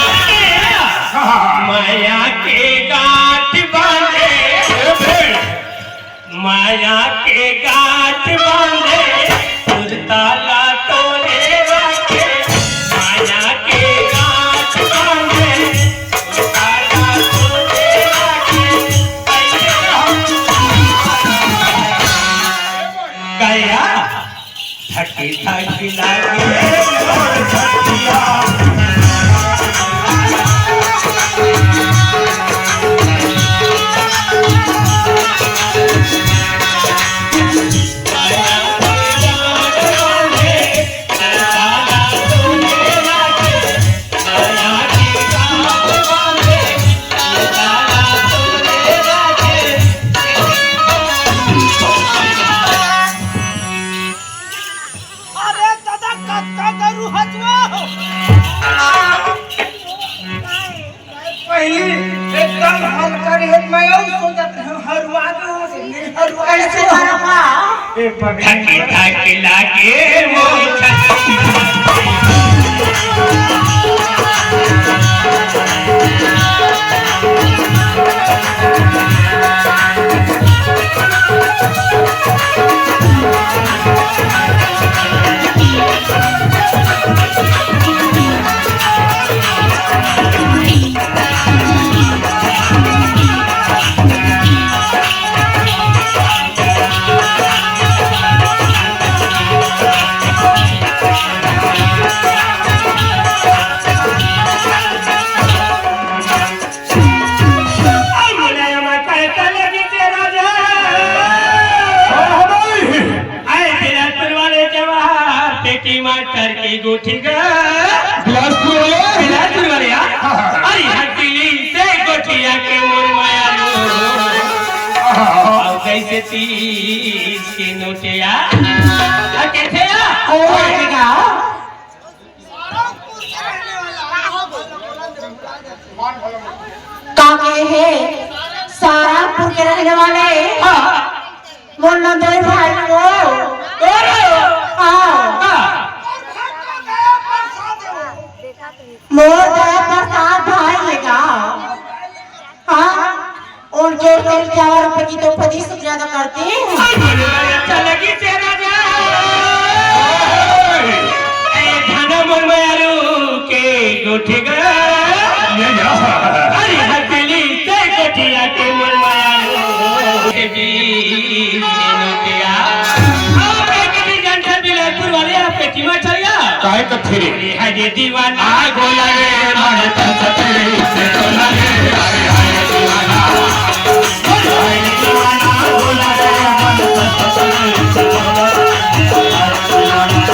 माया के गांठ बांधे। ए भाई। माया के गांठ बांधे, सुरता ला तोरे राखे। माया के गांठ बांधे, सुरता ला तोरे राखे। गया। थकी थकी लागे मोर छतिया। अरे दादा, कतका गरु हजवा हो। पहली एकदम हल्का रहे, मैं अउ सोचत रहे, हरुआ दे हो, नहीं हरुआ कैसे दे हो। हरुआ? ए, पगली। थकी थकी लागे मोर छतिया। तीस के नोटिया। आ, कैसे आ? ओ, आएगा। का कहे हे? सारंगपुर के रहने वाले। हाँ। मोर नंदोई भाई वो। अरे। हाँ। हाँ। मोर दया प्रसाद भाई हे गा। हाँ, उनके होटल के आवर पे की तो पच्चीस से ज्यादा करते हैं। अरे, बड़े अच्छा लगी तेरा जा। ए, धन मोर मारू के गोठे गा। ये, ये। अरे, हथेली से गोठिया के मोर मारू के बीच में नोटिया। आप एक भी घंटा बिलासपुर वाले आप पेटी में चल जा। काय कथे रे? हरे दीवाना। आ गोला रे, मारे तन सतरे से गोला रे, हाय हाय दीवाना। हाय दीवाना, गोला रे, मारे तन सतरे से गोला रे, हाय दीवाना।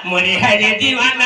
मोरे हरे दीवाना।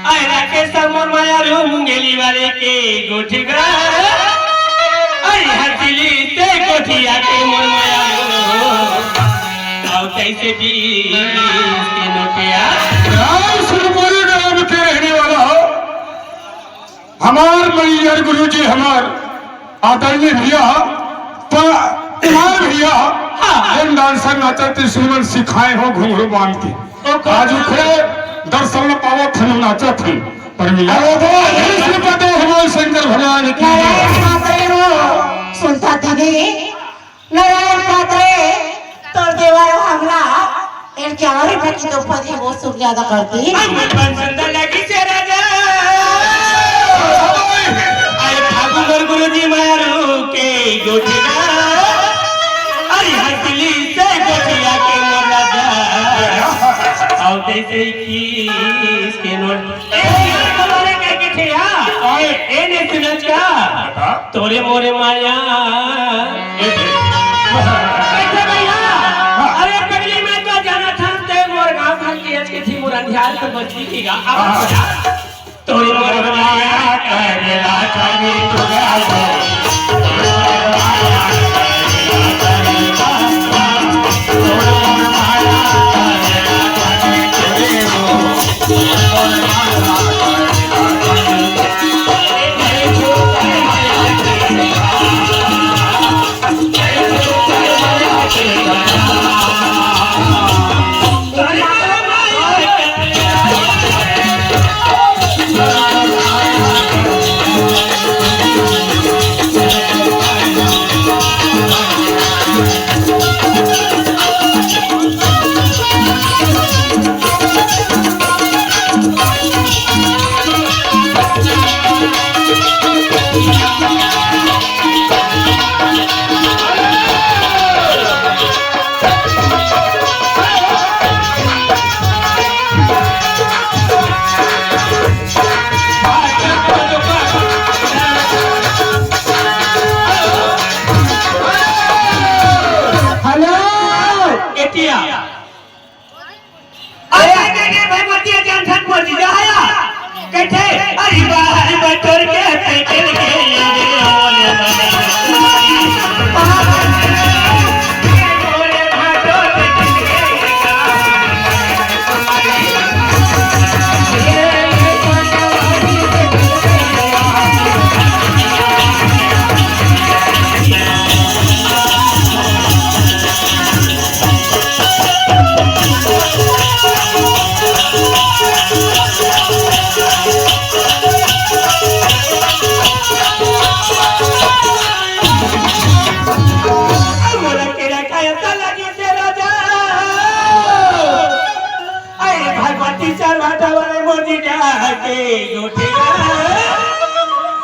आय राकेश मोर माया रू मुंगेली वाले के गोठगा। आय हथेली ते गोठिया के मोर माया रू। आओ कैसे बीस के नोटिया। राम सुरपुर गांव के रहने वाला हो। हमार मैनेजर गुरुजी, हमार आदरणीय भैया, प-, कुमार भैया, हाँ। जोन डांसर नाचत हे, सुमन सिखाए हो घुंघरू बांध के। ओके। आज उखरे दर्शन पावत हन, नाचत हन। पर मिला। अरे, अरे, श्रीपति हमारे शंकर भगवान की। नारायण पात्रे हो, सुनता दीदी। नारायण पात्रे, तोर देवर हमला, एल क्या रे बच्ची तो पति वो सुर ज्यादा करती। आई मन बन संदा लगी से राजा। आई फागु मोर गुरुजी मारू के गोठिया। आई हथेली से गोठिया के मोर राजा। आओ कैसे की इसके नोट। ए, यार, बोलो रे, क्या, क्या थे, यार? ओए। ए, नहीं सुना क्या? बता। तोरे मोरे माया। ए, ए। कैसे भैया? हाँ। अरे, पगली, मैं तो जाना था, ते मोर गाँव घर की आज के थी, मोर अंधियार तो बचती थी गा। अब हाँ। तोरे मोरे माया, करेला, करेला, करेला। हेलो। एतिया। अरे, के, के, भाई, मतिया जान धन पहुंच जा है। कहते, अरे, बाहर बटोर के, पेटल के, तवरे मोती जाके गोठिया,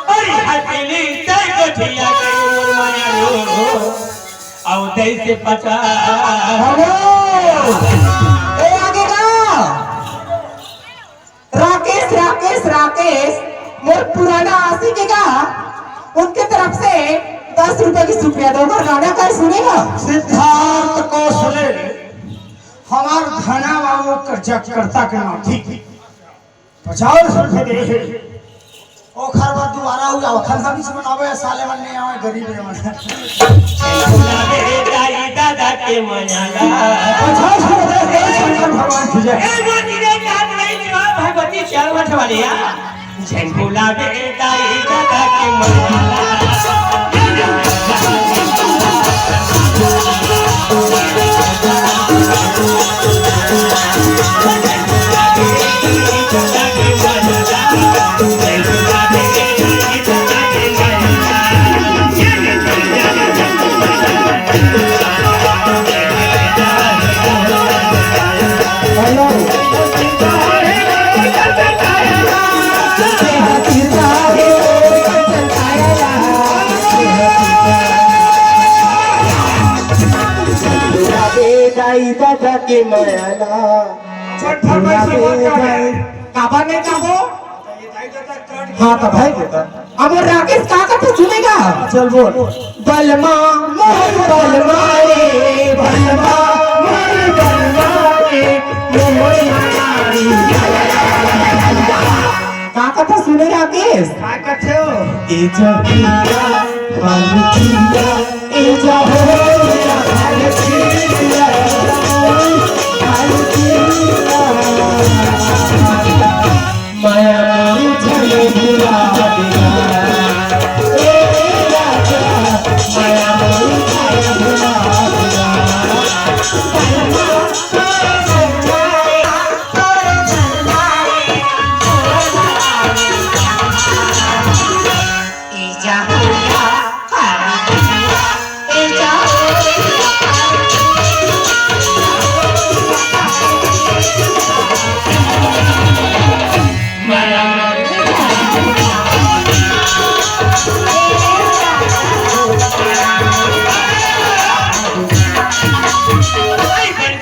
अरे हथेली से गोठिया के मोर माया रो, अउ तैसे पचा। हेलो, ए आगे का? राकेश, राकेश, राकेश, मोर पुराना आशिक हे का? उनके तरफ से दस रुपए की शुक्रिया दो, ओकर गाना का सुनेगा? सिद्धार्थ कौशले, हमार धना बाबू कर जगकर्ता के नाम, ठीक, पचास रुपए दे हे। ओखर बाद दोबारा हुआ, ओखर हम इस बनावे, साले मन नहीं आवे, गरीब है मन। बुलावे दाई दादा के मयाला। पचास रुपए दे, शंकर भगवान की जय। ए, वो तेरे याद नहीं जो भगवती चरण वाले आ। झंडूला बेटा, ई दादा के मयाला। दाई दादा के मयाला। चल, फरमाइश में कौन का है? काबर नहीं जाबो? हाँ, तो भाई बेटा। अब वो राकेश का का तो सुनेगा? चल बोल। बलमा, मोर बलमा रे, बलमा, मोर बलमा रे, मोर नारी। का कथा सुने राकेश? का कथे हो? ए जगीरा, बालुकिया, ए जा हो, या बालुकिया, बालुकिया। माया मोर झले भुला दिया, ए राजा, माया मोर झले भुला दिया। बड़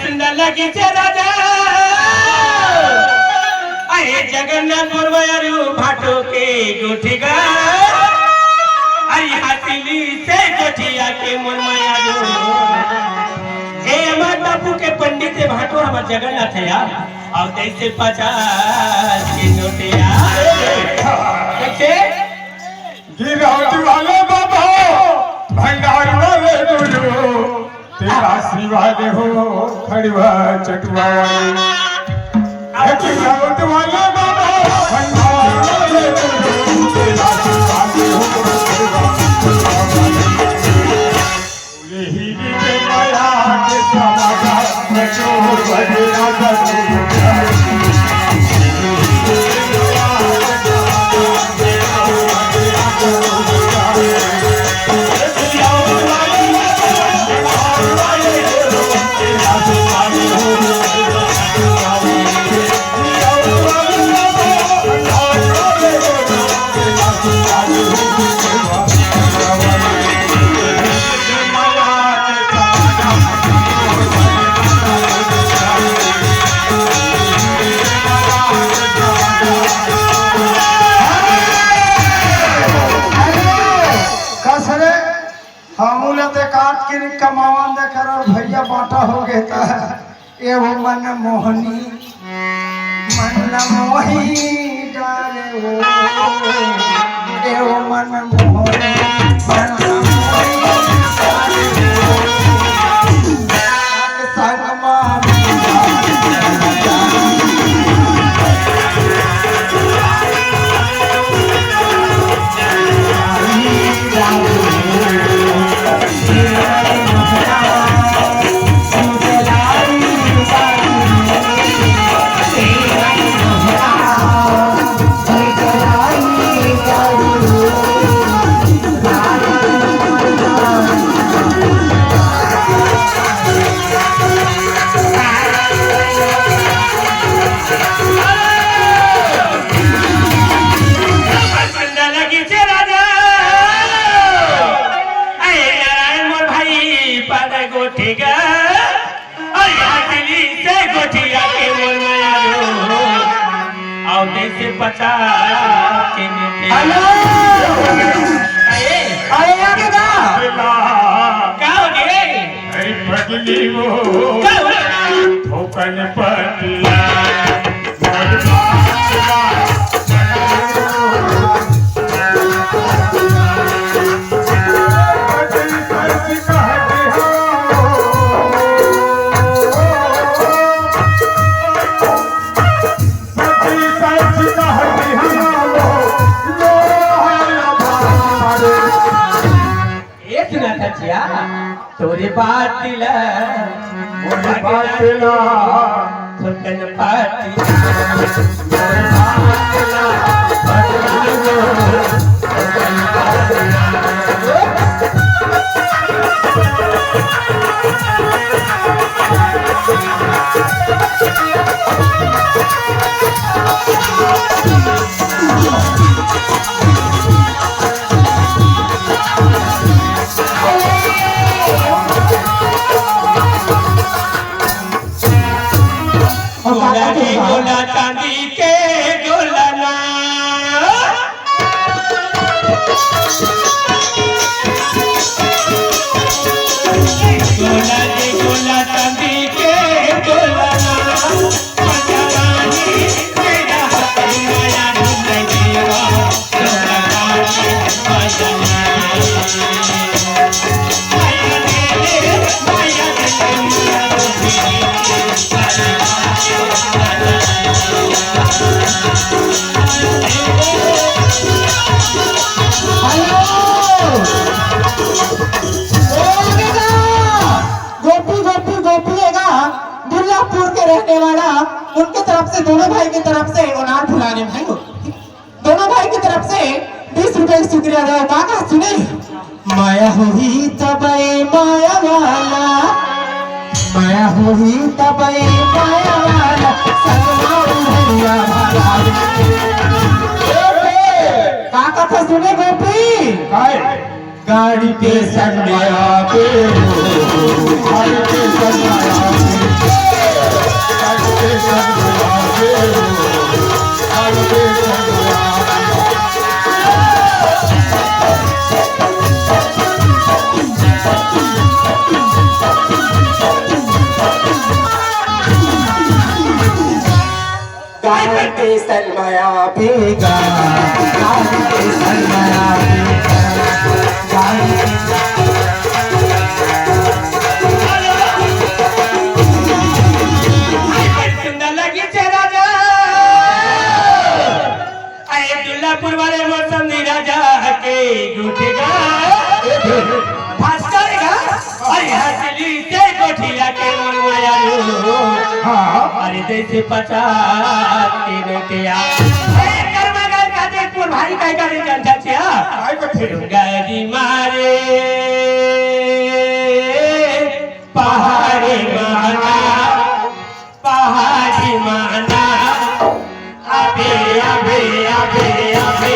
सुंदर लगे छे राजा। अहे जगन्नाथ मोर माया रू भाटो के गोठिया। अरे हथेली से गोठिया के मोर माया रू। ए हमार बाबू के पंडित हे भाटो, हमार जगन्नाथ हे यार। अउ तैसे पचास के नोटिया। कैसे? गिरौती वाले बाबा, भंडार वाले गुरु, तेरा आशीर्वाद हो खड़ुआ चटुआ वाले। गिरौती वाले बाबा, भंडार वाले गुरु, तेरा आशीर्वाद हो खड़ुआ चटुआ वाले। कस रे, हमू ल ते काट के कमावन दे कर अउ भैया बांटा हो गे त। ए वो मन मोहनी, मन मोही डाले वो। ए वो मन मोहनी, मन मोही डाले वो। संग मा से पचास के नीचे। हेलो। अरे। अरे, आगे का? का हो गे? अरे, पगली वो। का हो गे? ठोकन पतिया। एक ना कचिया, तोरे बातिला, मोरे बातिला, थोकन पातिला। गोला के गोला, चांदी के गोला ना। गोला के गोला, चांदी के गोला ना। गोपी, गोपी, गोपी है ना, दुर्गापुर के रहने वाला, उनके तरफ से, दोनों भाई की तरफ से उनार फुलाने भाई हो। दोनों भाई की तरफ से बीस रुपए की शुक्रिया अदा। का, का सुने? माया होही तबे माया वाला, माया होही तबे माया वाला, सगला उधरिया भला। का कथा सुने गोपी? काय? गाड़ी के संग आया पे, गाड़ी के संग आया पे, गाड़ी के संग आया पे, गाड़ी के संग आया पे। गाड़ी के संग आया बेगा, गाड़ी के संग आया बेगा, गाड़ी के संग आया बेगा। सुंदर लगी छे राजा। अरे दुल्लापुर वाले मौसम नी राजा के गुठेगा। भास्कर का, अरे हंसली से गोठिया के मन माया लो। हाँ। अरे जैसे पचास के नोटिया। ए, कर्मा गर का देखपुर भाई काई का रे जानता छिया? काय कथे? गाड़ी मारे पहाड़ी माना। पहाड़ी माना, अबे, अबे, अबे, अबे,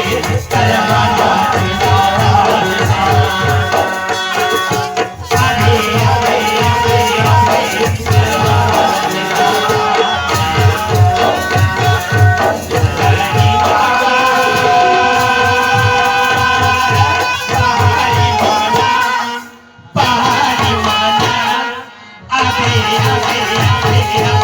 करवाना। अबे, अबे, अबे, अबे, करवाना। पहाड़ी माना, अबे, अबे, अबे, अबे,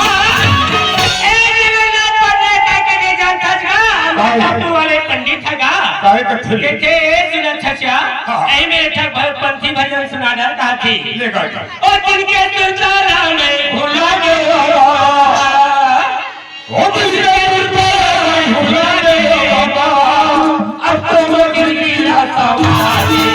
ए, जीवन ना पढ़ने का के नहीं जानता जी का। भाई। तू वाले पंडित है का? काहे का थिल? के थे ए सुनत छछिया। हाँ। ऐ मेरे ठक भर पंथी भजन सुना डर कहा थी। ले गा। ओ जिनके तुझारा में भुला गया। ओ जिनके तुझारा में भुला गया। अब तो मगर की आशा मारी।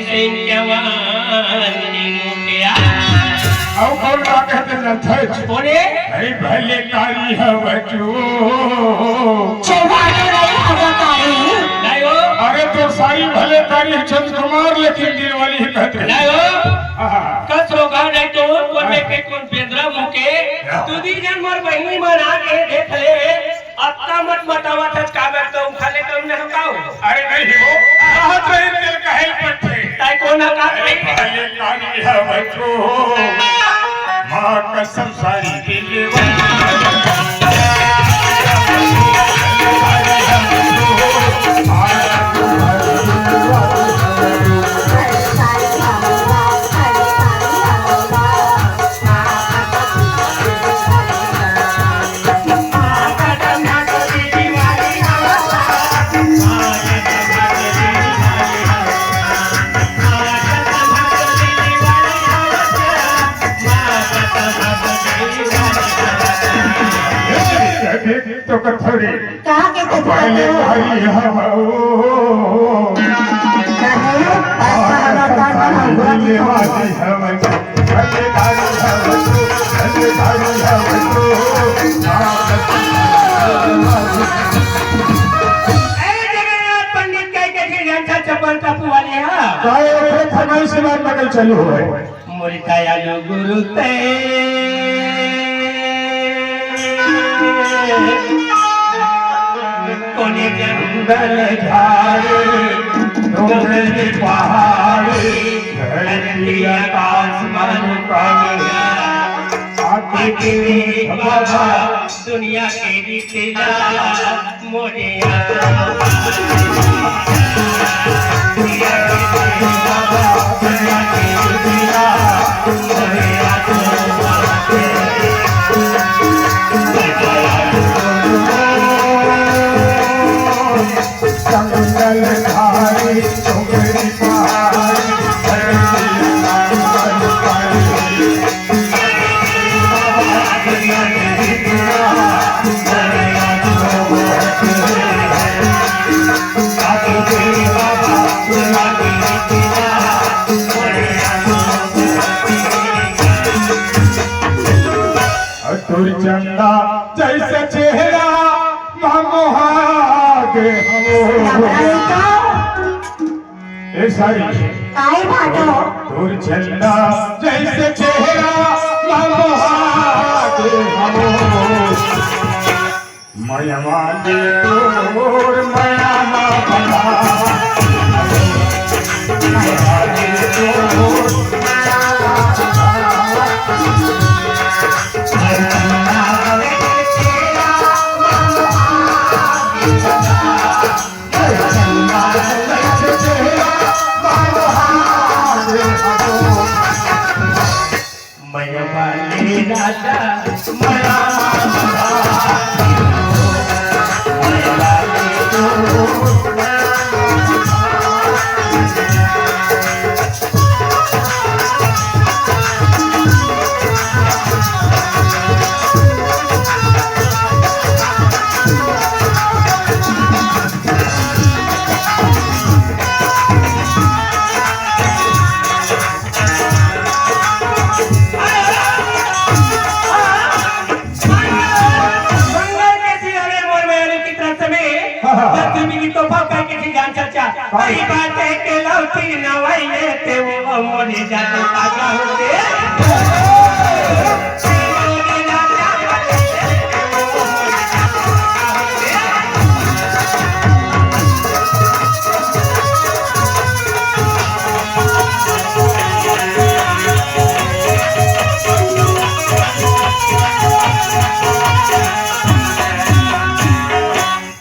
सिंह चौहान के मुखिया। अउ कौन का कहते जानथस? बोले। अरे भले कारी हवय तू। चौहान नहीं हवय कारी। नहीं हो। अरे तोर सारी भले कारी हे चंद कुमार, लेकिन दिल वाली ही कहते। नहीं हो। हाँ। कस होगा नहीं तो, कोन में के कोन बेंदरा मुके। हाँ। तू दी जन मोर बहिनी मन आके देख ले। अतका मत बतावत हस का, मैं तो उठा ले कम नहीं का हो। अरे नहीं हो, कहत रही तेल कहेल पड़थे। ताई कोन ह का अरे कहे? भले कारी हवय तू, माँ कसम सारी दिल वाली। तो कथोरी। कहाँ के कुछ पहले करते हो? हरी हवा ओ। नहीं, ऐसा हमारा काम नहीं हुआ। धन्यवाद हवा। ए जगन्नाथ पंडित कह के फिर घंटा चप्पल टप्पू वाले हैं। काय ओकरे फरमाइश से बात बदल चालू हो गए। मोर दयालु गुरु ते कोने जंगल झाड़, डोंगर पहाड़, धरती आकाश मन पानी, आके देख बाबा दुनिया के रीतिला। तोर चंदा जैसे चेहरा ममोहा के हो। ए सारी। काय भाटो? तोर चंदा जैसे चेहरा ममोहा के हो। मयवा के तोर मया मा भला। मयवा के तोर मया मा भला। मया वाले राजा, मया वाले मंगल के सियारे मोर मेहरी की तरफ से भी हाँ, हाँ, हाँ। दस रुपये की तोहफा करके थी जान चर्चा। हाँ। अरे बात है के लौटी नवाई लेते वो मोरी जातो ताजा होते।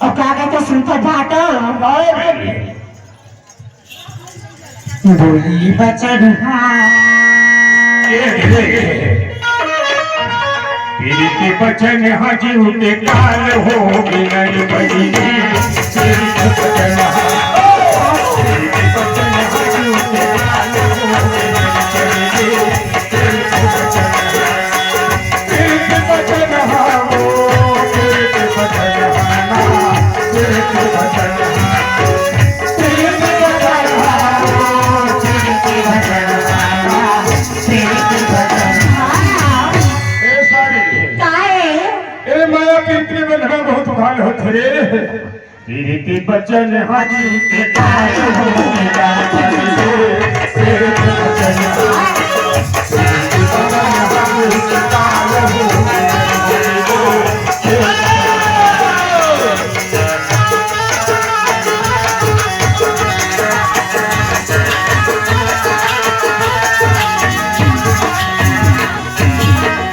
अउ का कहते सुनता भाटो? बोली बचन हा। प्रीति बचन हा जीव के काल हो बिनय बनी। प्रीति बचन हा। प्रीति बचन हा जीव के काल हो बिनय बनी। इतने में घर बहुत भाल होत रे। प्रीति बचन हाथी के ताल हो, प्रीति बचन हाथी के ताल हो।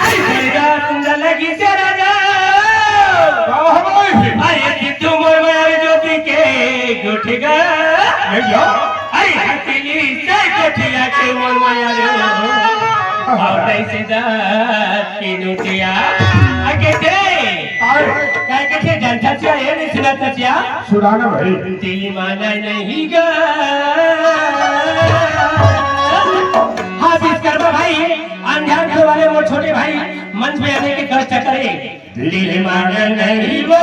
अरे दुर्गा कुंड लगी से राजा। का हो भाई? अरे सिद्धू मोर माया रे ज्योति के गुठिया। भैया। अरे हथेली से गुठिया के मोर माया रे। और कैसे दांत की नोटिया। अके थे। आए। काय के थे जनता चिया ये नहीं सुना था चिया। सुनाना भाई। दिल माना नहीं गा। हाँ, विश्वकर्मा भाई, अंधियार घर वाले मोर छोटे भाई मंच में आने के कष्ट करे। दिल माना नहीं वो।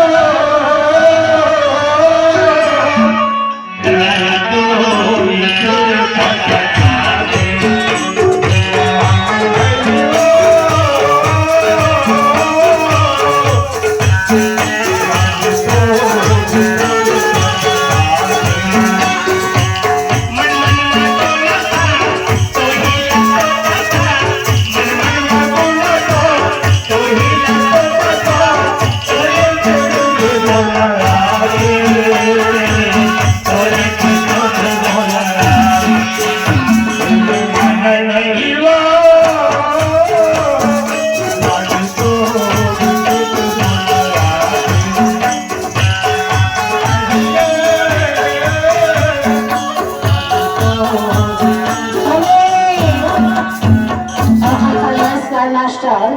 नमस्कार मास्टर,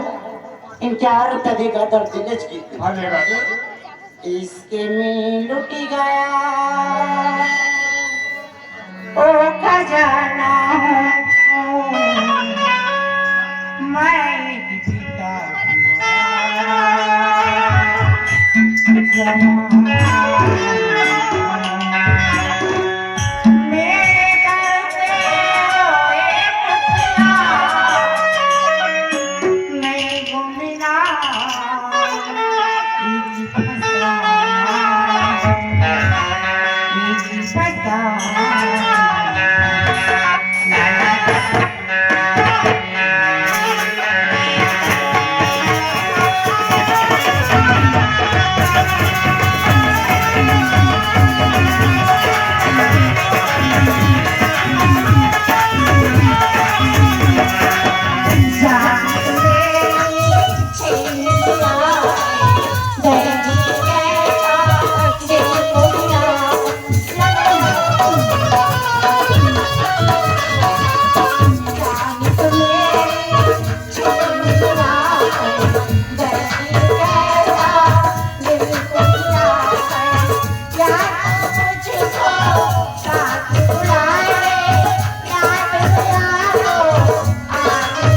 इनके आरत अधिक आदर दिनेश की। हाँ, ले राजा। इसके में लुटिगा ओ खजाना, मैं एक पिता